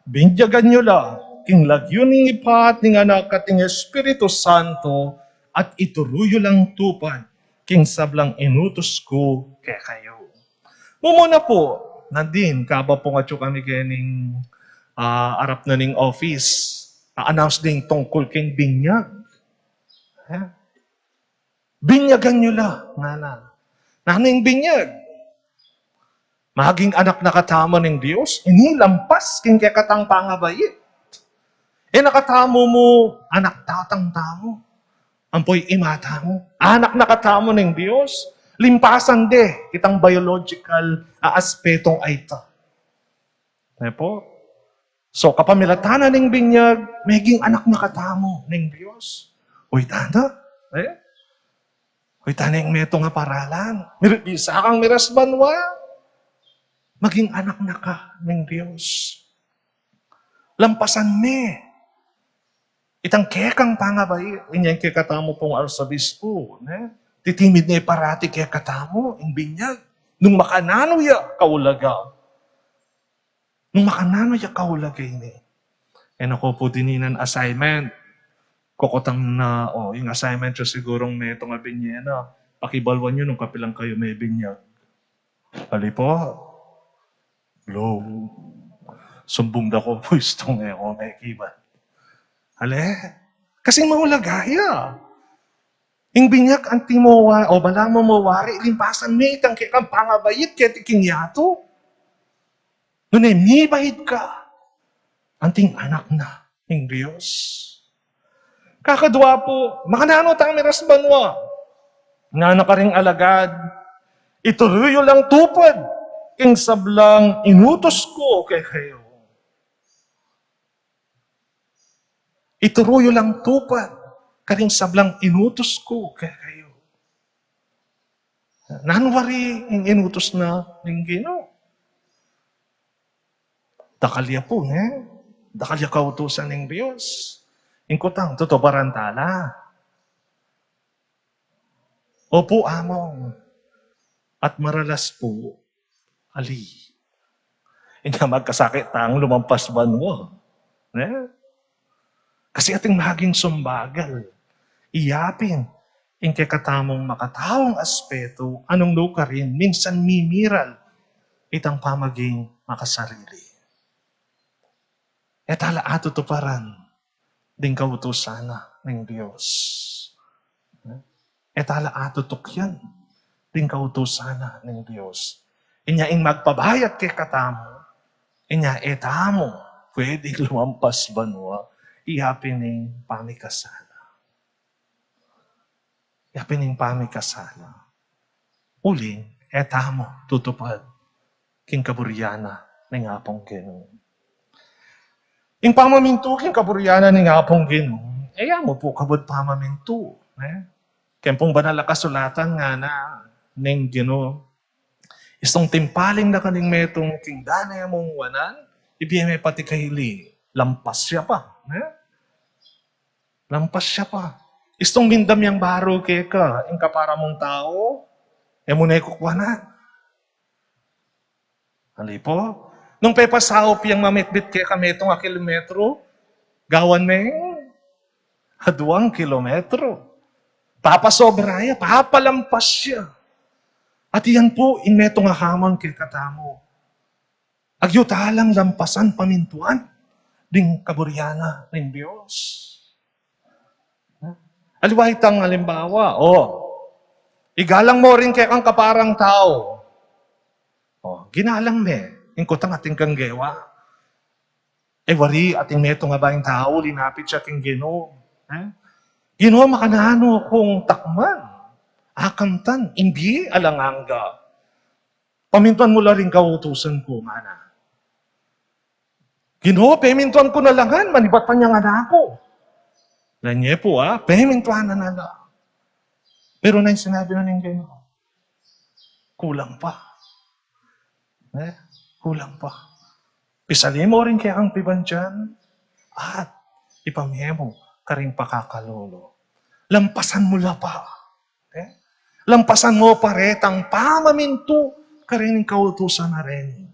Binyagan yu la king lagyu ning Ibpa at ning Anak at ning Espiritu Santo, at ituru yu lang tupad king sablang inutus ku kekayu. Mumuna pu, nandin, kabang pung atyu kami kening, ah, arap na ning office, a-announce ding tungkul king binyag. Eh? Binyagan yu la, ngana. Nanu ing binyag? Maging anak na katamu ning Dios, ini lampas king kekatang pangabait. E na katamu mu anak tatang tamu, ampo ima tamu. Anak na katamu ning Dios, limpasan de itang biological a aspetung ayta. Ne pu? So, kapamilatan na ning binyag, meging anak na katamu ning Dios. Uy, tanda, eh? Uy, tanda ing metung a paralan. Mir-, bisa kang miras banua, maging anak na ka ning Dios. Lampasan me itang kekang pangabait, inya ing kekatamu pung arsobispo, ne? Titimid ne parati kekatamu ing binyag nung makananu ya kaulaga. Nung makananu ya kaulaga ini. E na ko pu dininan assignment. Kokotang na, o, ing assignment yu sigurung metung a binye na, pakibaluan yu nung kapilan kayu mebinyag. Ali pu? Blow. Sumbung da ku pu, istung e ku mekibat. Ali? Kasi maulaga ya. Ing binyag anti mu wa-, o balamu mu wari, limpasan me itang kekang pangabait keti king yatu. Nune mibait ka, anting anak na ning Dios. Kakadua pu, makananu tang miras banua? Ngana karing alagad, ituru yu lang tupad ing sablang inutus ku kekayu. Ituru yu lang tupad karing sablang inutus ku kekayu. Nanu wari ing inutus na ning Ginu? Dakal ya pu, ne? Dakal ya kautusan ning Dios. Ing kutang, tutuparan ta la? Opu, Among. At maralas pu, ali. Inya magkasakit tang lumampas banua. Ne? Kasi ating maging sumbagal. Iyapin ing kekatamung makataung aspetu, nung nu karin minsan mimiral itang pamaging makasarili. E ta la atutuparan ding kautusan na ning Dios. E ta la atutukyan ding kautusan na ning Dios. Inya ing magpabayat kekatamu, inya e tamu pwedeng lumampas banua, iyapin ing pamikasala. Iyapin ing pamikasala. Uling e tamu tutupad king kaburian na ning Apung Ginu. Ing pamamintu king kaburian na ning Apung Ginu, e ya mu pu kabud pamamintu, ne? Keng pung Banal a Kasulatan ngana ning Ginu, istung timpaling na ka ning metung king dane mung wanan, ibie me pati kaili, lampas ya pa, ne? Lampas ya pa. Istung mindam yang baru keka ing kapara mung tau, e mu ne kukuanan. Ali pu? Nung pepasaup yang mamitbit keka metung a kilometro, gawan me aduang kilometro. Papasobra ya, papalampas ya. At iyan pu ing metung a hamon kekatamu. Agyu ta lang lampasan pamintuan ding kaburian na ning Dios. Aliwa itang alimbawa, o, igalang mo ring kekang kaparang tau. O, ginalang me, ing kutang atin kang gewa. E wari atin metung a baing tau, linapit ya king Ginu. E? Ginu, makananu kung takman, akamtan, ing bie alang angga. Pamintuan mu la ring kautusan ku, ngana. Ginu, pemintuan ku na la ngan, manibat pa nya ngan aku. Nanye pu, a, pemintuan na na la. Pero na ing sinabi na ning Ginu, kulang pa. E? Kulang pa. Pisali mo ring kekang pibandian at ipamie mu karing pakakalulu. Lampasan mu la pa. E? Lampasan mo pa retang pamamintu karing kautusan a reni.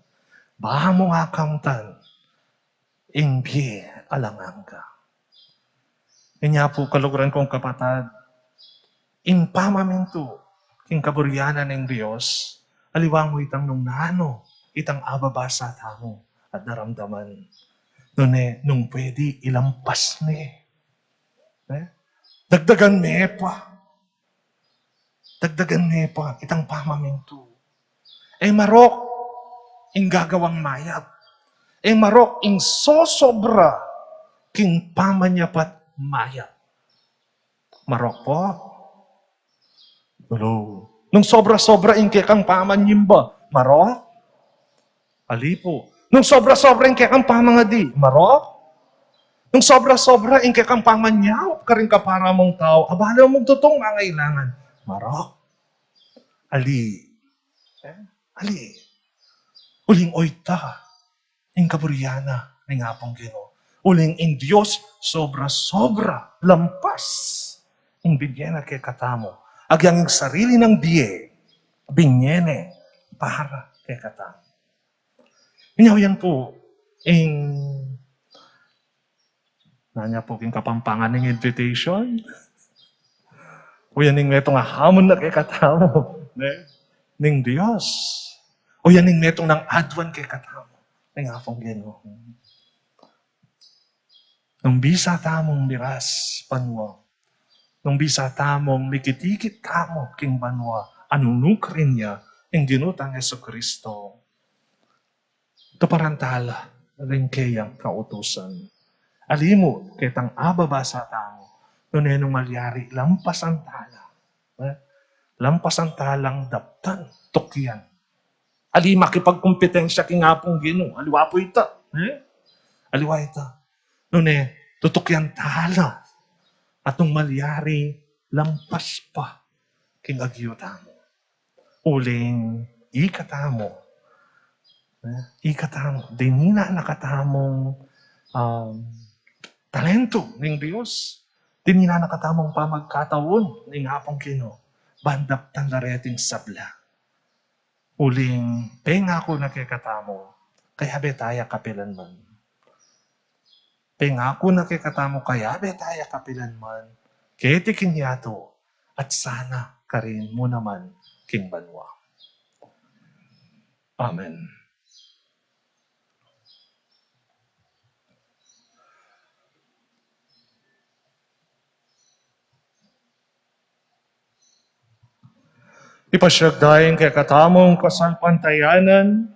Ba mung akamtan ing bie alang angga. Inya pu, kaluguran kung kapatad, ing pamamintu king kaburian na ning Dios, aliwa mu itang nung nanu itang ababasa tamu at daramdaman. Nune, nung pwede, ilampas ne. E? Dagdagan ne pa. Dagdagan ne pa itang pamamintu. E marok ing gagawang mayap. E marok ing sosobra king pamanyapat mayap. Marok pu. Hello. Nung sobra-sobra ing kekang pamanyimba, marok? Ali pu. Nung sobra-sobra ing kekang pamangadi, marok? Nung sobra-sobra ing kekang pamanyaup karing kapara mung tau, abala mung tutong mangailangan, marok? Ali. E? Ali. Uling oyta ing kaburian na ning Apung Ginu. Uling ing Dios sobra-sobra, lampas ing binie na kekatamu. Agyang ing sarili nang bie, binie ne para kekatamu. Inya, o yan pu ing, nanu pu king Kapampangan, ning invitation. O yan ing metung a hamon na kekatamu, ne? Ning Dios. O yan ing metung nang aduan kekatamu ning Apung Ginu. Nung bisa tamung miras banua, nung bisa tamung mikit-ikit tamu king banua a nunukarin ya ing Ginu tang Jesucristo, tuparan tala ring keyang kautusan. Ali mu ketang ababasa tamu, nune nung malyari lampasan tala. E? Lampasan talang daptan, tukyan. Ali makipagkumpetensya king Apung Ginu. Aliwa pu ita. E? Aliwa ita. Nune, tutukyan tala. At nung malyari, lampas pa king agyu tamu. Uling ikatamu. E? Ikatamu. Dinina na katamung, um, talentu ning Dios. Dinina na katamung pamagkataun ning Apung Ginu ban daptan la reting sabla. Uling pengaku na kekatamu, kayabe ta ya kapilanman. Pengaku na kekatamu, kayabe ta ya kapilanman, keti king yatu, at sana karin mu naman king banua. Amen. Ipasyag da ing kekatamung kasalpantayanan.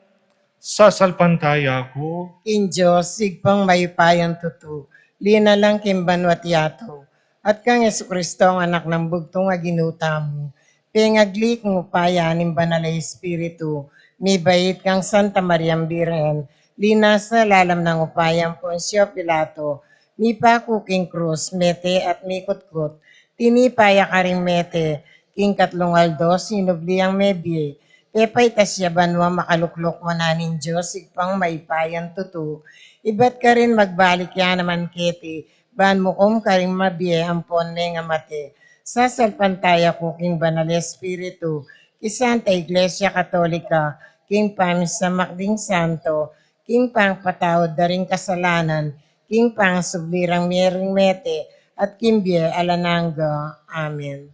Sasalpantaya ku king Dios, Ibpang mayupayang tutu, linalang king banua't yatu, at kang Jesucristo, Anak nang bugtung a Ginu tamu, pengagli king upaya ning Banal a Espiritu, mibait kang Santa Mariang Birhen, linasa lalam nang upayang Poncio Pilato, mipaku king krus, mete at mikutkut, tinipa ya karing mete, king katlung aldo sinubli yang mebie, pepaitas ya banua, makalukluk wanan ning Dios Ibpang mayupayang tutu, ibat karin magbalik ya naman keti, ban mukum karing mabie ampon mengamate. Sasalpantaya ku king Banal a Espiritu, king Santa Iglesia Katolika, king pamisamak ding santo, king pangpatawad da ring kasalanan, king pangasubli rang mie ring mete, at king bie alang angga. Amen.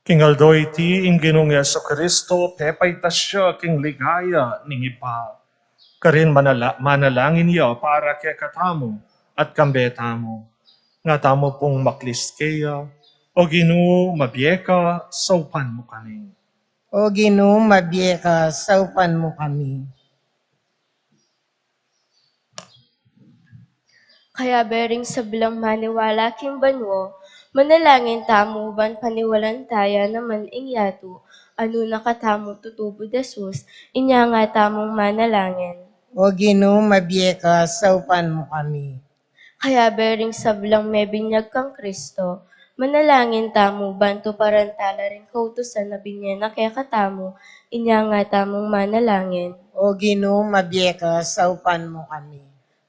King aldo iti, ing Ginung Jesucristo pepaitas ya king ligaya ning Ibpa. Karin manala-, manalangin ya para kekatamu at kambe tamu. Nga tamu pung maklis keya. O Ginu, mabie ka, saupan mu kami. O Ginu, mabie ka, saupan mu kami. Kayabe ring sablang maniwala king banua, manalangin tamu ban paniwalantayan naman ing yatu a nung katamu tutubud Jesus, inya nga tamung manalangin. O Ginu, mabie ka, saupan mu kami. Kayabe ring sablang mebinyag kang Kristo, manalangin tamu ban tuparan tala ring kautusan a binye na kekatamu, inya nga tamung manalangin. O Ginu, mabie ka, saupan mu kami.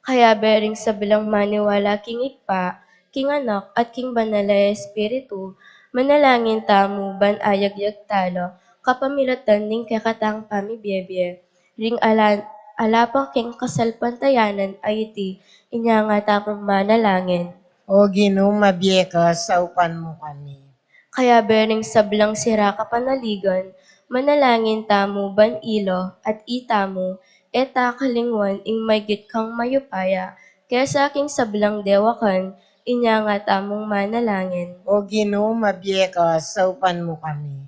Kayabe ring sablang maniwala king Ibpa, king Anak, at king Banal a Espiritu, manalangin tamu ban ayagyag tala kapamilatan ning kekatang pamibiebie ring ala, ala pa king kasalpantayanan a iti, inya nga tamung manalangin. O Ginu, mabie ka, saupan mu kami. Kayabe ring sablang sira kapanaligan, manalangin tamu ban ila at itamu, e ta kalingwan ing maygit kang mayupaya kesa king sablang dewakan, inya nga tamung manalangin. O Ginu, mabie ka, saupan mu kami.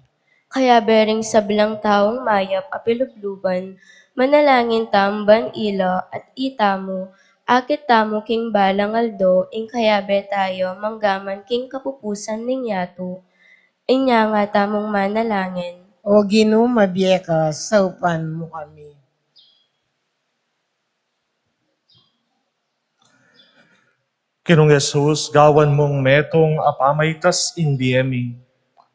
Kayabe ring sablang taung mayap a pilubluban, manalangin tamu ban ila at itamu, akit tamu king balang aldo ing kayabe taya manggaman king kapupusan ning yatu, inya nga tamung manalangin. O Ginu, mabie ka, saupan mu kami. Ginung Jesus, gawan mung metung a pamaitas ing bie mi,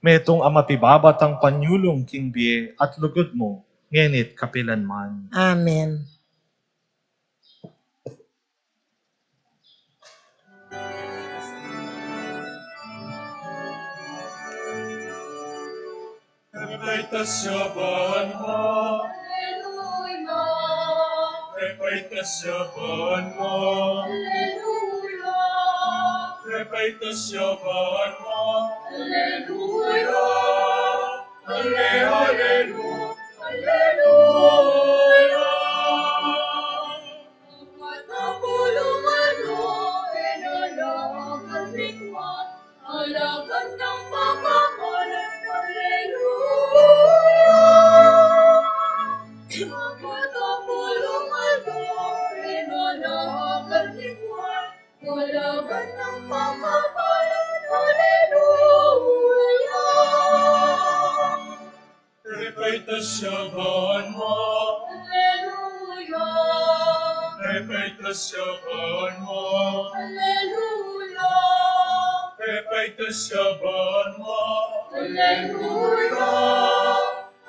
metung a mapibabatang panyulung king bie at lugud mu, ngeni't kapilan man. Amen. Pepaitas ya ban mu. Alleluia. Pepaitas ya ban mu. Alleluia. Pepaitas ya ban mu. Alleluia. Alle-, allelu-, alleluia. Pepaitas ya ban mu. Alleluia. Pepaitas ya ban mu. Alleluia. Pepaitas ya ban mu. Alleluia.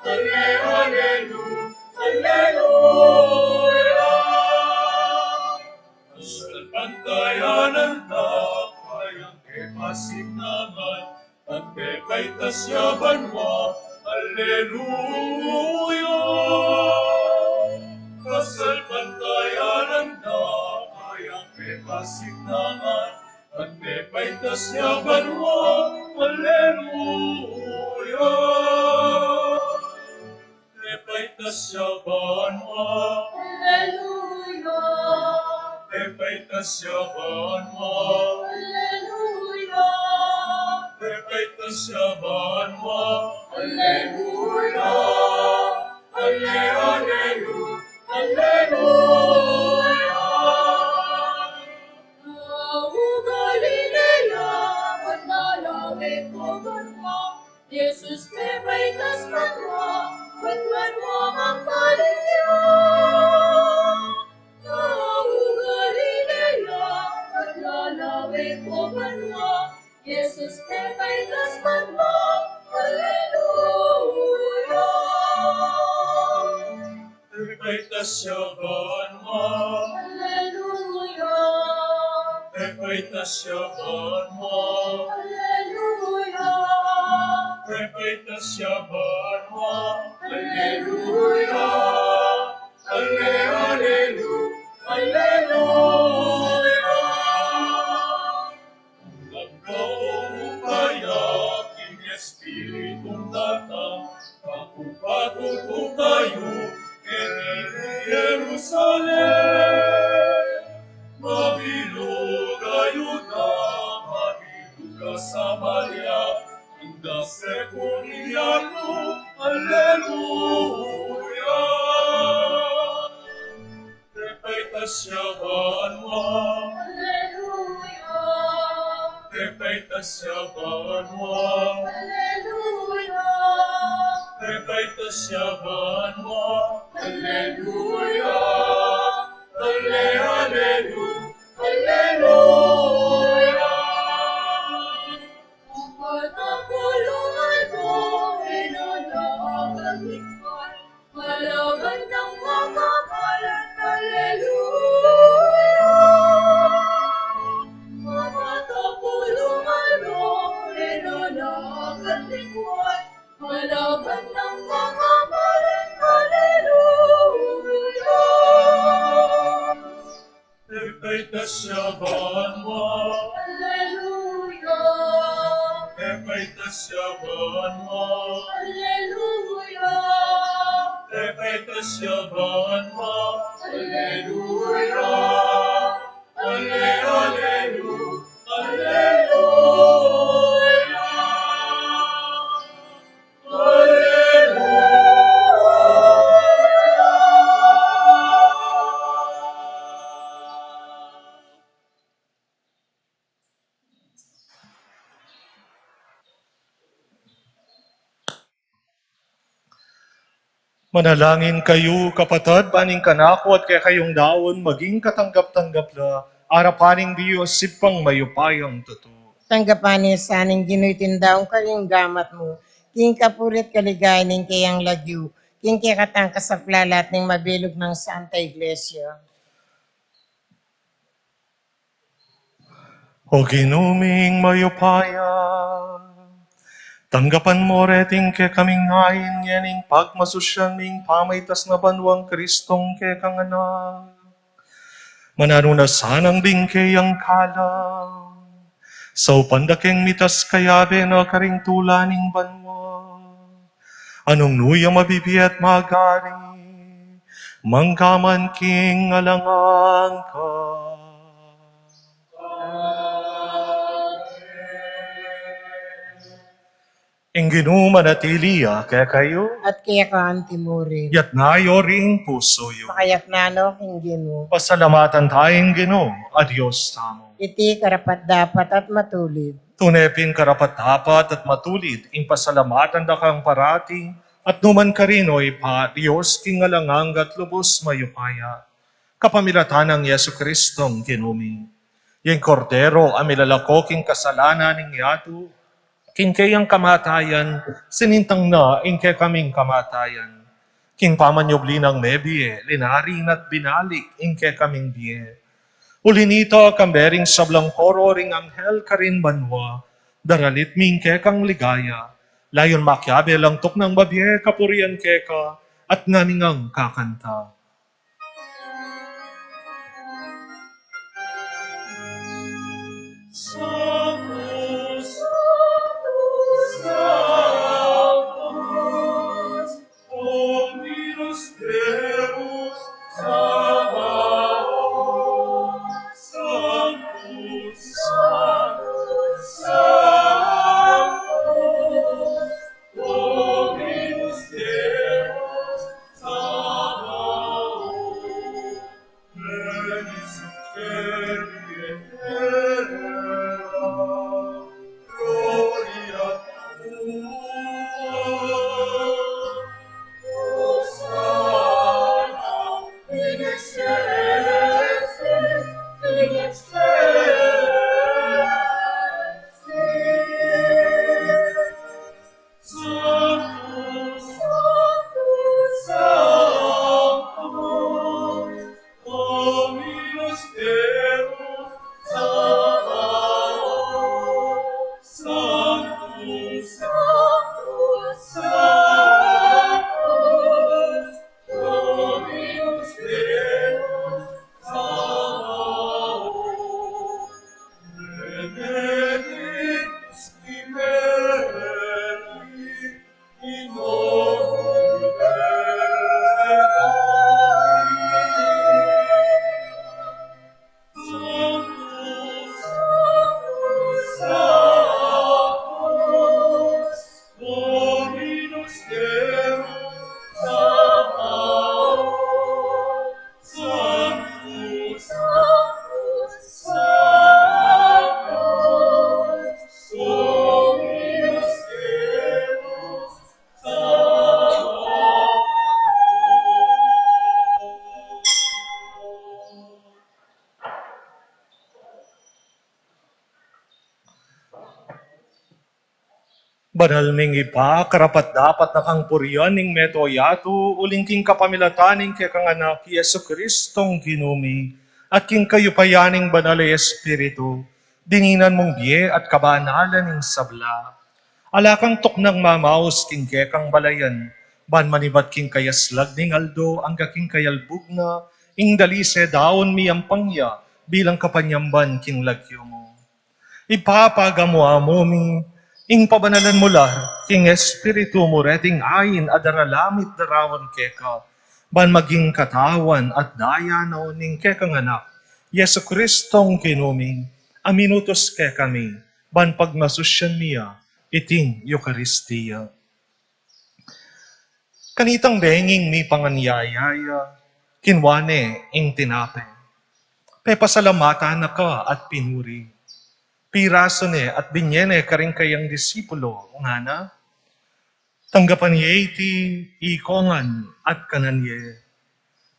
Alle-, allelu-, alleluia. Kasalpantayanan da kayang kepasignangan, at pepaitas ya ban mu. Alleluia. Kasalpantayanan da kayang kepasignangan, at pepaitas ya ban mu. Alleluia. Pepaitas ya ban mu. Alleluia. Pepaitas ya ban mu. Alleluia. Pepaitas ya ban mu. Alleluia. Alle-, allelu-, alleluia. Tau Galilea, ba't lalawig ko banua? Jesus pepaitas banua, ba't banua mangkalinga? Tau Galilea, ba't lalawig ko banua? Jesus pepaitas banua. Alleluia. Pepaitas ya banua. Alleluia. Pepaitas ya banua. Alleluia. Pepaitas ya banua. Alleluia. Alle-, allelu-, alleluia. Ang kaupaya king Espiritu. Tutu kayu keti Jerusalem, mabilug a Juda, mabilug a Samaria, anda sekun ing yatu. Alleluia. Pepaitas ya banua. Alleluia. Pepaitas ya banua. Alleluia. Pepaitas ya banua. Alleluia. Alle, allelu, alleluia. Upatapulung aldo, e na la akalingwan, kalaban nang mamamalin, alleluia. Upatapulung aldo, e na la akalingwan, kalaban nang mamamalin, alleluia. Pepaitas ya banua. Alleluia. Pepaitas ya banua. Alleluia. Pepaitas ya banua. Alleluia. Alle, allelu, alleluia. Manalangin kayu, kapatad, ban ing kanaku at kekayung daun maging katanggap-tanggap la arapan ning Dios Ibpang mayupayang tutu. Tanggapan na sana ning Ginu iting daun karing gamat mu, king kapurian at kaligayan ning keyang lagyu, king kekatang kasaplalan at ning mabilug nang Santa Iglesia. O Ginu ming mayupaya, tanggapan mu reting kekaming ain ngening pagmasusyan ming pamaitas na banuang Kristong kekang Anak. Mananu na sanang bingke yang kalam, saupan da keng mitas kayabe na karing tula ning banua. Nung nu ya mabibie at magari, mangga man king alang angga. Ing Ginu manatili ya kekayu. At keka anti murin. Yatna yu ring pusu yu. Pakayatna no king Ginu. Pasalamatan taya ing Ginu a Dios tamu. Iti karapat-dapat at matulid. Tune pin karapat-dapat at matulid ing pasalamatan da kang parati at nu man karin, o Ibpa, Dios king alang angga at lubus mayupaya, kapamilatan nang Jesucristong Ginu mi. Yang Kordero a milalako king kasalanan ning yatu, king keyang kamatayan sinintang na ing kekaming kamatayan. King pamanyubli nang mebie, linari na at binalik ing kekaming bie. Uli nita, kambe ring sablang koro ring anghel karin banua, daralit mi ing kekang ligaya. Layun makiabe lang tuknang mabie, kapurian keka, at ngamingang kakanta. Sanctus, Sanctus, Sanctus, Dominus Deus Sabaoth. Sanctus, Sanctus, Sanctus, Dominus Deus Sabaoth. Banal ming Ibpa, karapat-dapat na kang purian ing mabilug a yatu, uling king kapamilatan ning kekang Anak, Jesucristong Ginu mi, at king kayupayan ning Banal a Espiritu, dininan mung bie at kabanalan ning sabla. Ala kang tuknang mamaus king kekang balayan, ban manibat king kayaslag ning aldo angga king kayalbug na, ing dalise daun miyampang ya, bilang kapanyamban king lagyu mu. Ipapagamu-amu mi ing pabanalan mu la king Espiritu mu reting ain a daralamit daraun keka, ban maging katawan at daya na ning kekang Anak, Jesucristong Ginu mi, a minutus kekami, ban pagmasusyan mi ya iting Eukaristia. Kanitang benging mipanganyaya ya, kinua ne ing tinape. Pepasalamatan na ka at pinuri. Pirasu ne at binye ne karing kayang disipulo, ngana: Tanggapan ye iti ikongan at kanan ye.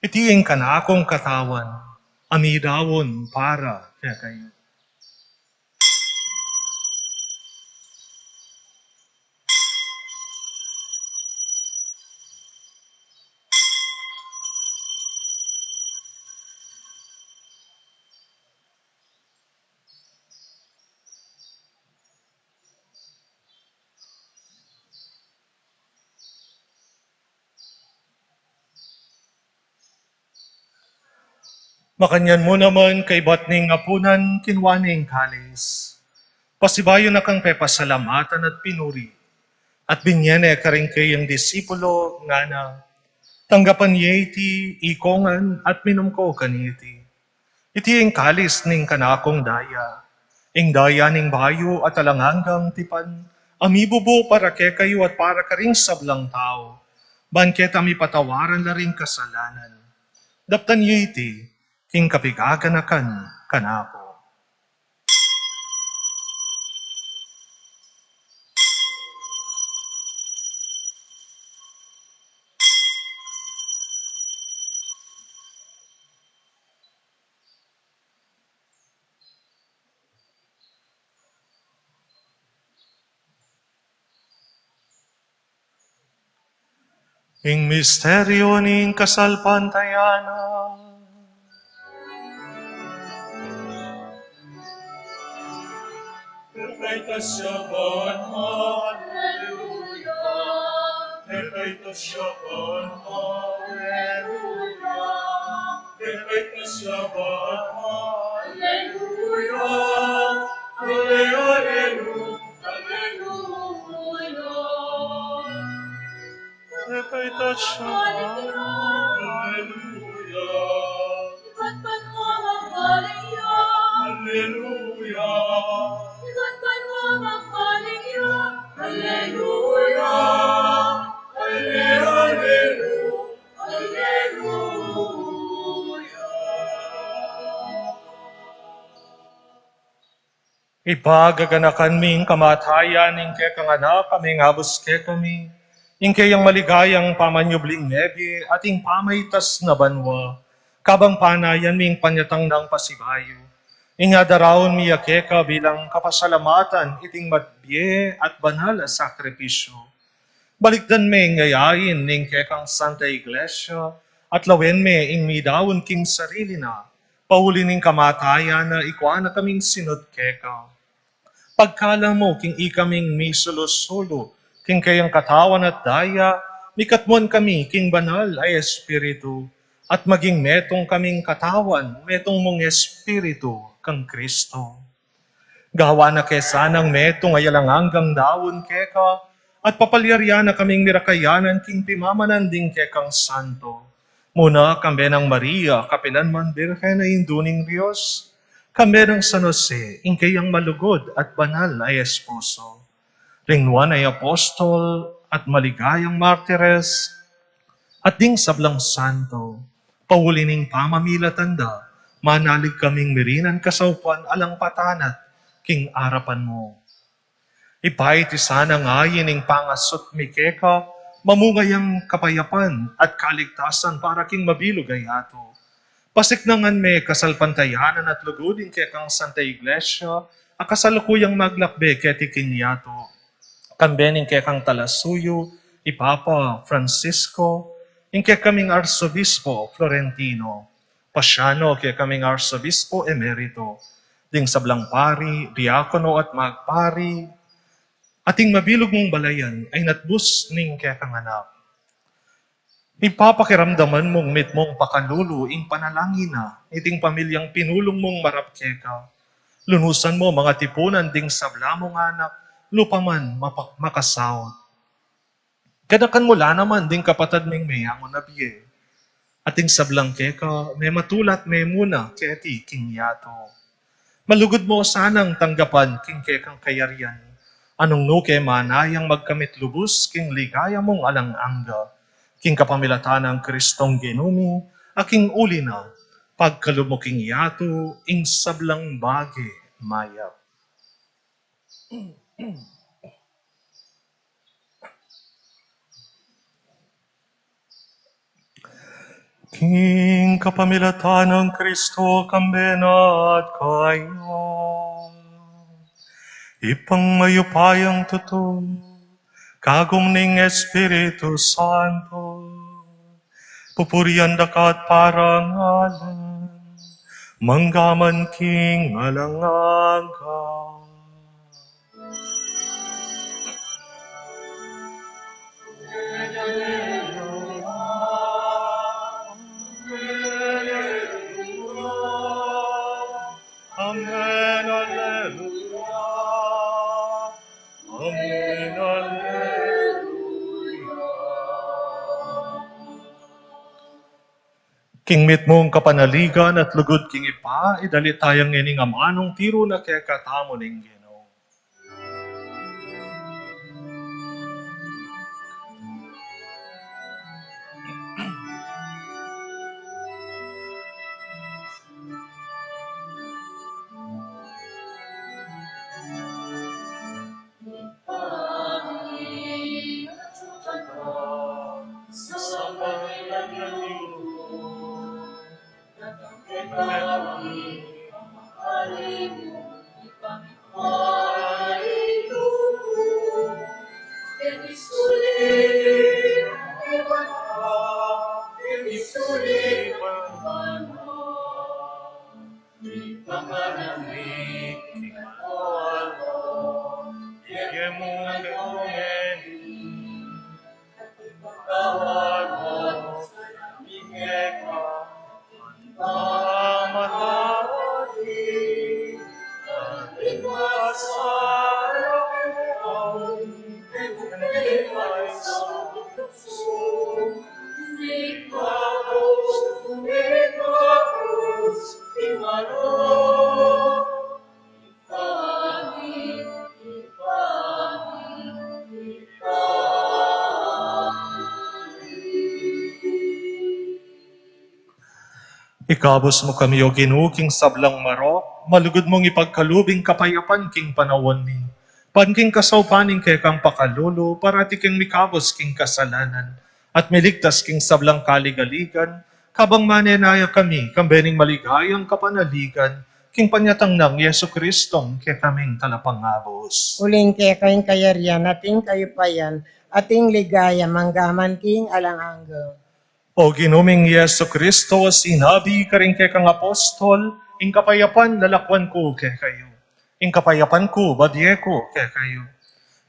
Iti ing kanakung katawan, a midaun para kekayu. Makanyan mu naman kaybat ning apunan, kinua ne ing kalis. Pasibayu na kang pepasalamatan at pinuri. At binye ne karing kayang disipulo, ngana: Tanggapan ye iti ikongan at minum ko kaniti. Iti ing kalis ning kanakung daya, ing daya ning bayu at alang anggang tipan, a mibubu para kekayu at para karing sablang tau, ban keta mipatawaran la ring kasalanan. Daptan ye iti king kapigaganakan kanaku. Ing misteryu ning kasalpantayanan. Perfecta siaban, alleluia. Perfecta siaban, alleluia. Perfecta siaban, alleluia. Alle, alleluia. Alleluia. Perfecta siaban, alleluia. Alleluia. Alleluia. Alle, alleluia. Alleluia. Ipagaganakan mi ing kamatayan ning kekang Anak, a mengabus kekami, ing keyang maligayang pamanyubling mebie at ing pamaitas na banua, kabang panayan mi ing panyatang nang pasibayu. Inya daraun mi ya keka bilang kapasalamatan iting mabie at banal a sakripisyu. Balikdan me ing yayain ning kekang Santa Iglesia, at lawen me ing midaun king sarili na, pauli ning kamatayan na, ikua na kaming sinut keka. Pagkalam mu king ikaming misulu-sulu king keyang katawan at daya, mikatmuan kami king Banal a Espiritu, at maging metung kaming katawan, metung mung Espiritu kang Kristo. Gawan na ke sanang metung a alang anggang daun keka, at papalyarian na kaming mirakayanan king pimamanan ding kekang santo. Muna kambe nang Maria, kapilan man Birhen a Indu ning Dios, kambe nang San Jose, ing keyang malugud at banal a esposo, ring nuan a apostol at maligayang martires, at ding sablang santo, pauli ning pamamilatan da, manalig kaming mirinan kasaupan alang patanat king arapan mu. Ibpa, iti sanang ain ning pangasut mi keka, mamunga yang kapayapan at kaligtasan para king mabilug a yatu. Pasiknangan me kasalpantayanan at lugud ing kekang Santa Iglesia, a kasalukuyang maglakbe keti king yatu. Kambe ning kekang talasuyu, i Papa Francisco, ing kekaming Arsobispo Florentino, Pasiano, kekaming Arsobispo Emerito, ding sablang pari, diakono at magpari, ating mabilug mung balayan a inatbus ning kekang anak. Ipapakiramdaman mung mitmung pakalulu ing panalangin na niting pamilyang pinulung mung marap keka. Lunusan mu mangatipunan ding sabla mung anak, lupa man mapa-, makasaut. Ganakan mu la naman ding kapatad ming meyangu na bie. Ating sablang keka, mematulat memuna keti king yatu. Malugud mu sanang tanggapan king kekang kayarian, a nung nu ke manayang magkamit lubus king ligaya mung alang angga, king kapamilatan nang Kristong Ginu mi, a king uli na, pagkalub mu king yatu ing sablang bage mayap. King kapamilatan nang Kristo, kambe na at kaya, Ibpang mayupayang tutu, kagum ning Espiritu Santo, pupurian da ka at parangalan, manggaman king alang angga. Amen, alleluia. Amen, alleluia. King mitmung kapanaligan at lugud king Ibpa, idalita yang ngening amanung tiru na kekatamu ning Ginu. Ikabus mu kami, O Ginu, king sablang marok, malugud mung ipagkalub ing kapayapan king panaun mi. Ban king kasaupan ning kekang pakalulu, parati keng mikabus king kasalanan, at miligtas king sablang kaligaligan, kabang manenaya kami, kambe ning maligayang kapanaligan, king panyatang nang Jesucristo, kekaming Talapangabus. Uling keka ing kayarian, at ing kayupayan, at ing ligaya, manggaman king alang angga. O Ginu ming Jesucristo, sinabi karing kekang apostol, ing kapayapan lalakwan ku kekayu, ing kapayapan ku babie ku kekayu.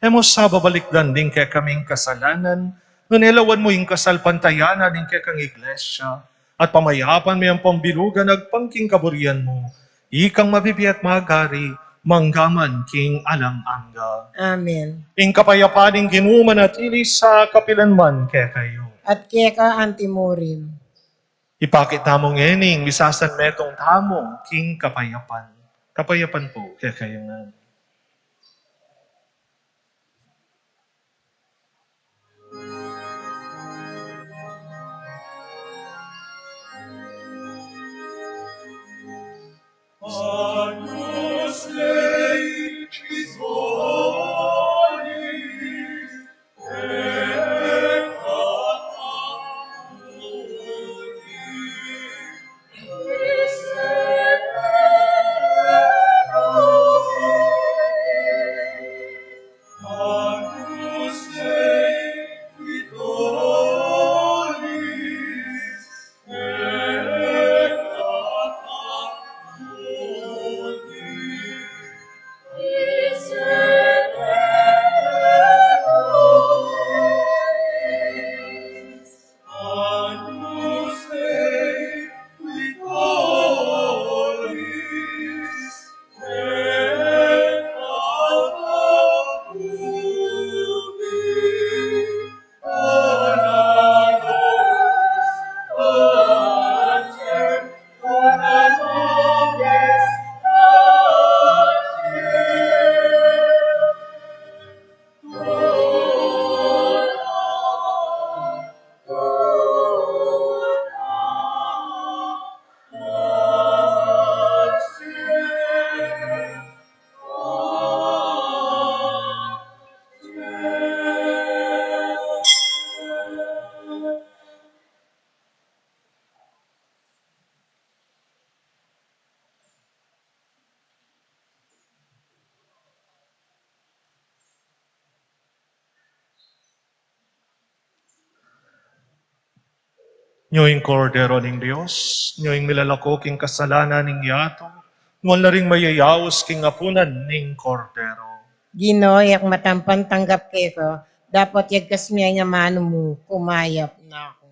E mu sa babalikdan ding kekaming kasalanan, nune lawan mu ing kasalpantayanan ning kekang Iglesia, at pamayapan me ampong bilugan agpang king kaburian mu, ikang mabibie at magari, manggaman king alang angga. Amen. Ing kapayapan ning Ginu manatili sa kapilan man kekayu. At keka antimurin. Ipakit tamu ngening misasanmetung tamu king kapayapan. Kapayapan pu kekayu ngan. Nyo ing Kordero ning Dios, nyo ing milalako king kasalanan ning yatu, nuan la ring mayayaus king apunan ning Kordero. Ginu, e ku matampan tanggap keka, dapot yagkas mu ing amanu mu, kumayap na ku.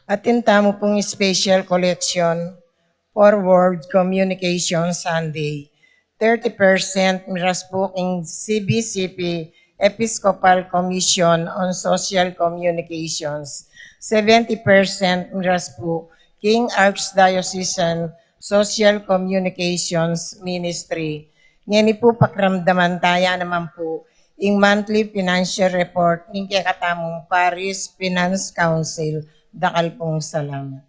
Atin tamu pung special collection for World Communication Sunday. Thirty percent miras pu king C B C P Episcopal Commission on Social Communications. Seventy percent miras pu king Archdiocesan Social Communications Ministry. Ngeni pu pakiramdaman taya naman pu ing monthly financial report ning kekatamung Parish Finance Council. Dakal pung salamat.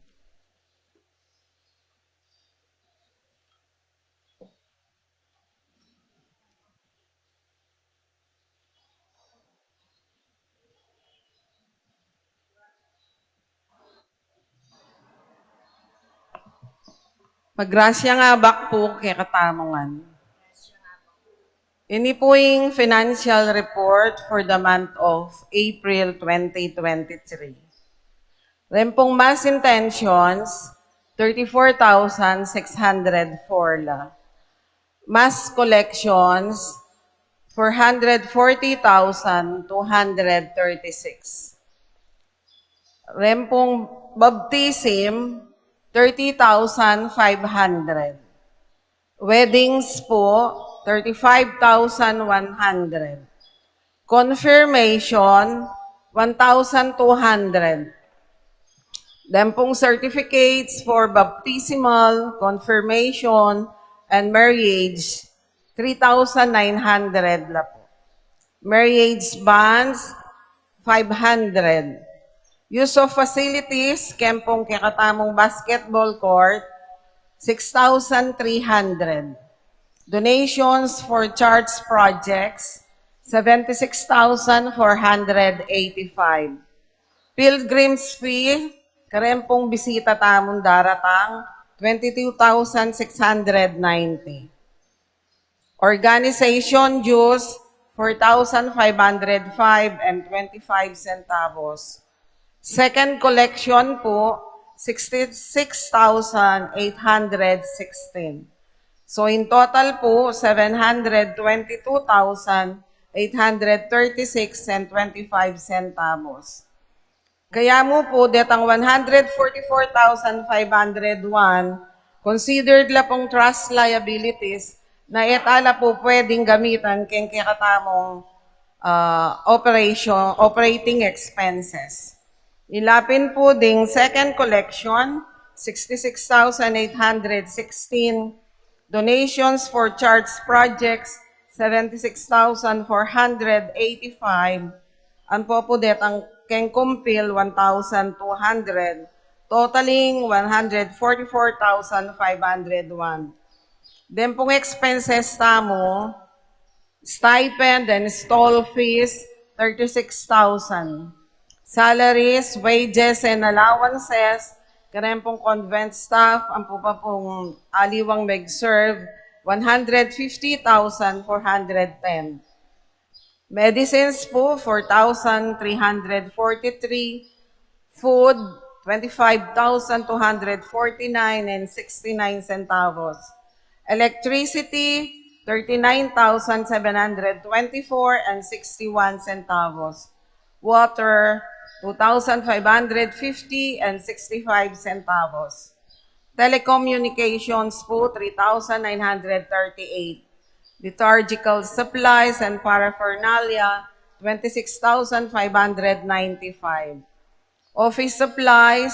Magrasya nga abak pu kekatamu ngan. Ini pu ing financial report for the month of April twenty twenty-three. Rempung mass intentions, thirty-four thousand six hundred four la. Mass collections, four hundred forty thousand two hundred thirty-six. Rempung baptism, thirty thousand five hundred. Weddings pu, thirty-five thousand one hundred. Confirmation, one thousand two hundred. Then pung certificates for baptismal, confirmation, and marriage, three thousand nine hundred la pu. Marriage bonds, five hundred. Use of facilities, keng pung kekatamung basketball court, six thousand three hundred. Donations for church projects, seventy-six thousand four hundred eighty-five. Pilgrims fee, kareng pung bisita tamung daratang, twenty-two thousand six hundred ninety. Organization dues, four thousand five hundred five and twenty-five centavos. Second collection pu, sixty-six thousand eight hundred sixteen. So in total pu, seven hundred twenty-two thousand eight hundred thirty-six and twenty-five centavos. Kaya mu pu, detang one hundred forty-four thousand five hundred one, considered la pung trust liabilities na e ta la pu pwedeng gamitan keng kekatamung, ah, operation, operating expenses. Ila pin pu ding second collection, sixty-six thousand eight hundred sixteen, donations for church projects, seventy-six thousand four hundred eighty-five, ampo pu detang keng kumpil, one thousand two hundred, totaling one hundred forty-four thousand five hundred one. Then pung expenses tamu, stipend and stall fees, thirty-six thousand. Salaries, wages, and allowances, kareng pung convent staff, ampo pa pung aliwang mag-serve, one hundred fifty thousand four hundred ten. Medicines pu, four thousand three hundred forty-three. Food, twenty-five thousand two hundred forty-nine and sixty-nine centavos. Electricity, thirty-nine thousand seven hundred twenty-four and sixty-one centavos. Water, two thousand five hundred fifty and sixty-five centavos. Telecommunications pu, three thousand nine hundred thirty-eight. Liturgical supplies and paraphernalia, twenty-six thousand five hundred ninety-five. Office supplies,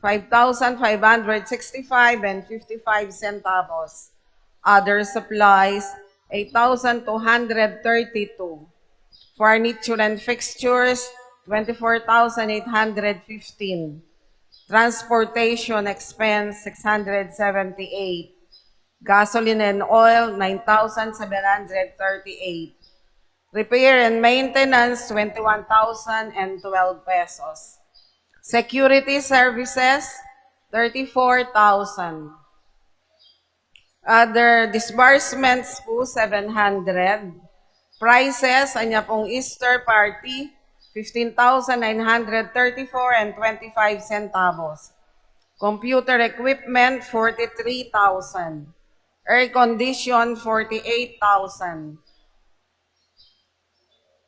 five thousand five hundred sixty-five and fifty-five centavos. Other supplies, eight thousand two hundred thirty-two. Furniture and fixtures, twenty-four thousand eight hundred fifteen. Transportation expense, six hundred seventy-eight. Gasoline and oil, nine thousand seven hundred thirty-eight. Repair and maintenance, twenty-one thousand and twelve pesos. Security services, thirty-four thousand. Other disbursements pu, seven hundred. Prices, anya pung Easter party, fifteen thousand nine hundred thirty-four and twenty-five centavos. Computer equipment, forty-three thousand. Air condition, forty-eight thousand.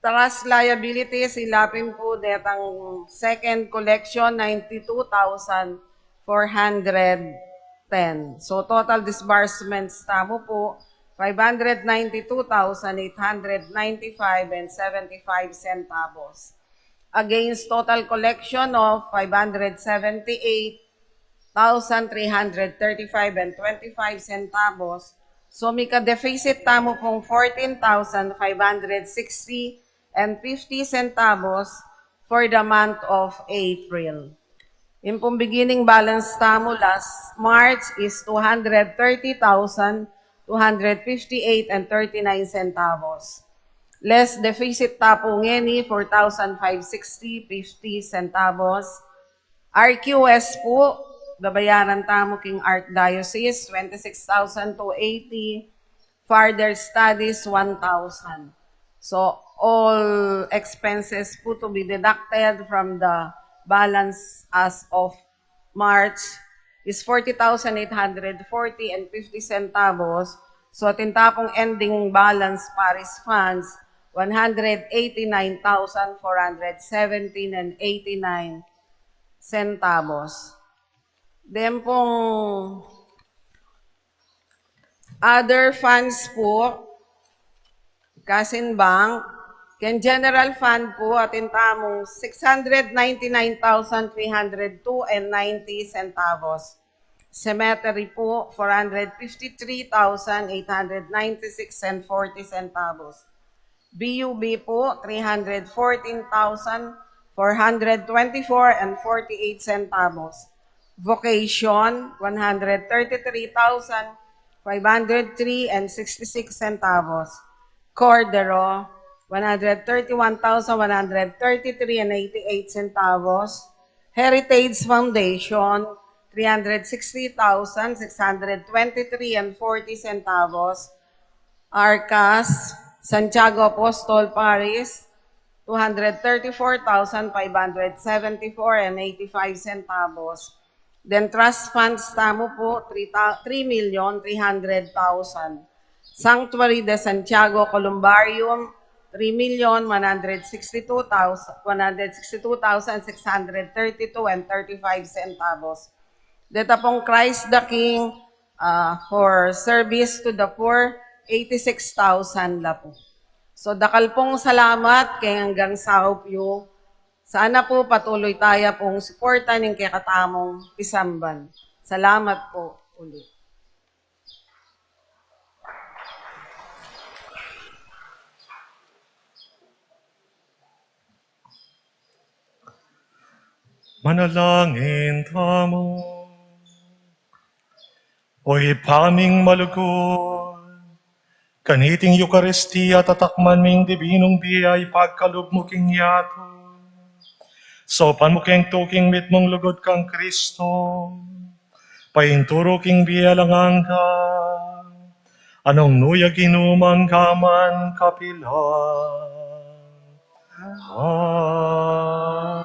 Trust liabilities, ilapin pu detang second collection, ninety-two thousand four hundred ten. So, total disbursements tamu pu, five hundred ninety-two thousand eight hundred ninety-five and seventy-five centavos. Against total collection of five hundred seventy-eight thousand three hundred thirty-five and twenty-five centavos. So, mika-deficit tamu pung fourteen thousand five hundred sixty and fifty centavos for the month of April. Yung pong beginning balance tamu last March is two hundred thirty thousand two hundred fifty-eight and thirty-nine centavos. Less deficit ta pu ngeni, four thousand five sixty fifty centavos. R Q S pu, babayaran tamu king Archdiocese, twenty-six thousand two eighty, further studies, one thousand. So, all expenses pu to be deducted from the balance as of March is forty thousand eight hundred forty and fifty centavos. So, atin ta pung ending balance parish funds, one hundred eighty-nine thousand four hundred seventeen and eighty-nine centavos. Then pung other funds pu, kasin bank, ken general fund pu, atin tamung six hundred ninety-nine thousand three hundred two and ninety centavos. Cemetery pu, four hundred fifty-three thousand eight hundred ninety-six and forty centavos. B U B pu, three hundred fourteen thousand four hundred twenty-four and forty-eight centavos. Vocation, one hundred thirty-three thousand five hundred three and sixty-six centavos. Cordero, one hundred thirty-one thousand one hundred thirty-three and eighty-eight centavos. Heritage Foundation, three hundred sixty thousand six hundred twenty-three and forty centavos. Arcas, Santiago Apostol Parish, two hundred thirty-four thousand five hundred seventy-four and eighty-five centavos. Then trust funds tamu pu, three thou-, three million three hundred thousand. Sanctuary de Santiago Columbarium, three million one hundred sixty-two thousand, one hundred sixty-two thousand six hundred thirty-two and thirty-five centavos. Deta pung Christ the King, ah, for service to the poor, eighty-six thousand la pu. So, dakal pung salamat keng anggang saup yu. Sana pu patuloy taya pung suporta ning kekatamung pisamban. Salamat pu uli. Manalangin tamu. O Ibpa ming malugud, kaniting Eukaristia tatakman ming dibinung bie a ipagkalub mu king yatu. Saupan mu keng tuking mitmung lugud kang Kristo, painturu king bie alang angga, a nung nu ya Ginu mangga man kapilan. Amen.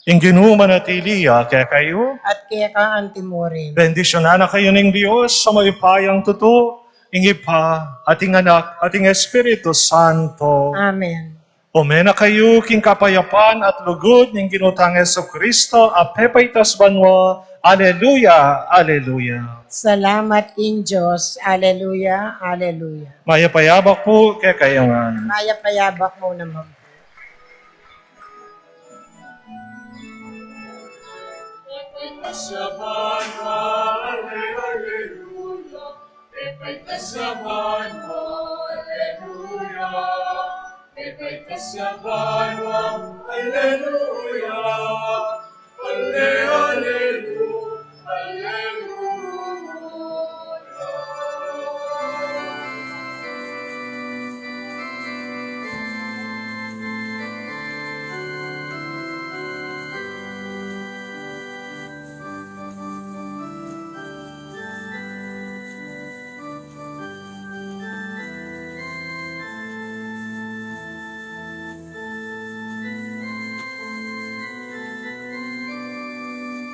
Ing Ginu manatili ya kekayu. At keka antimurin. Bendisyunan na kayu ning Dios a mayupayang tutu, ing Ibpa, at ing Anak, at ing Espiritu Santo. Amen. Ume na kayu king kapayapan at lugud ning Ginu tang Jesucristo a pepaitas banua. Aleluya, aleluya. Salamat king Dios. Aleluya, aleluya. Mayap a yabak pu kekayu ngan. Mayap a yabak mu naman pu.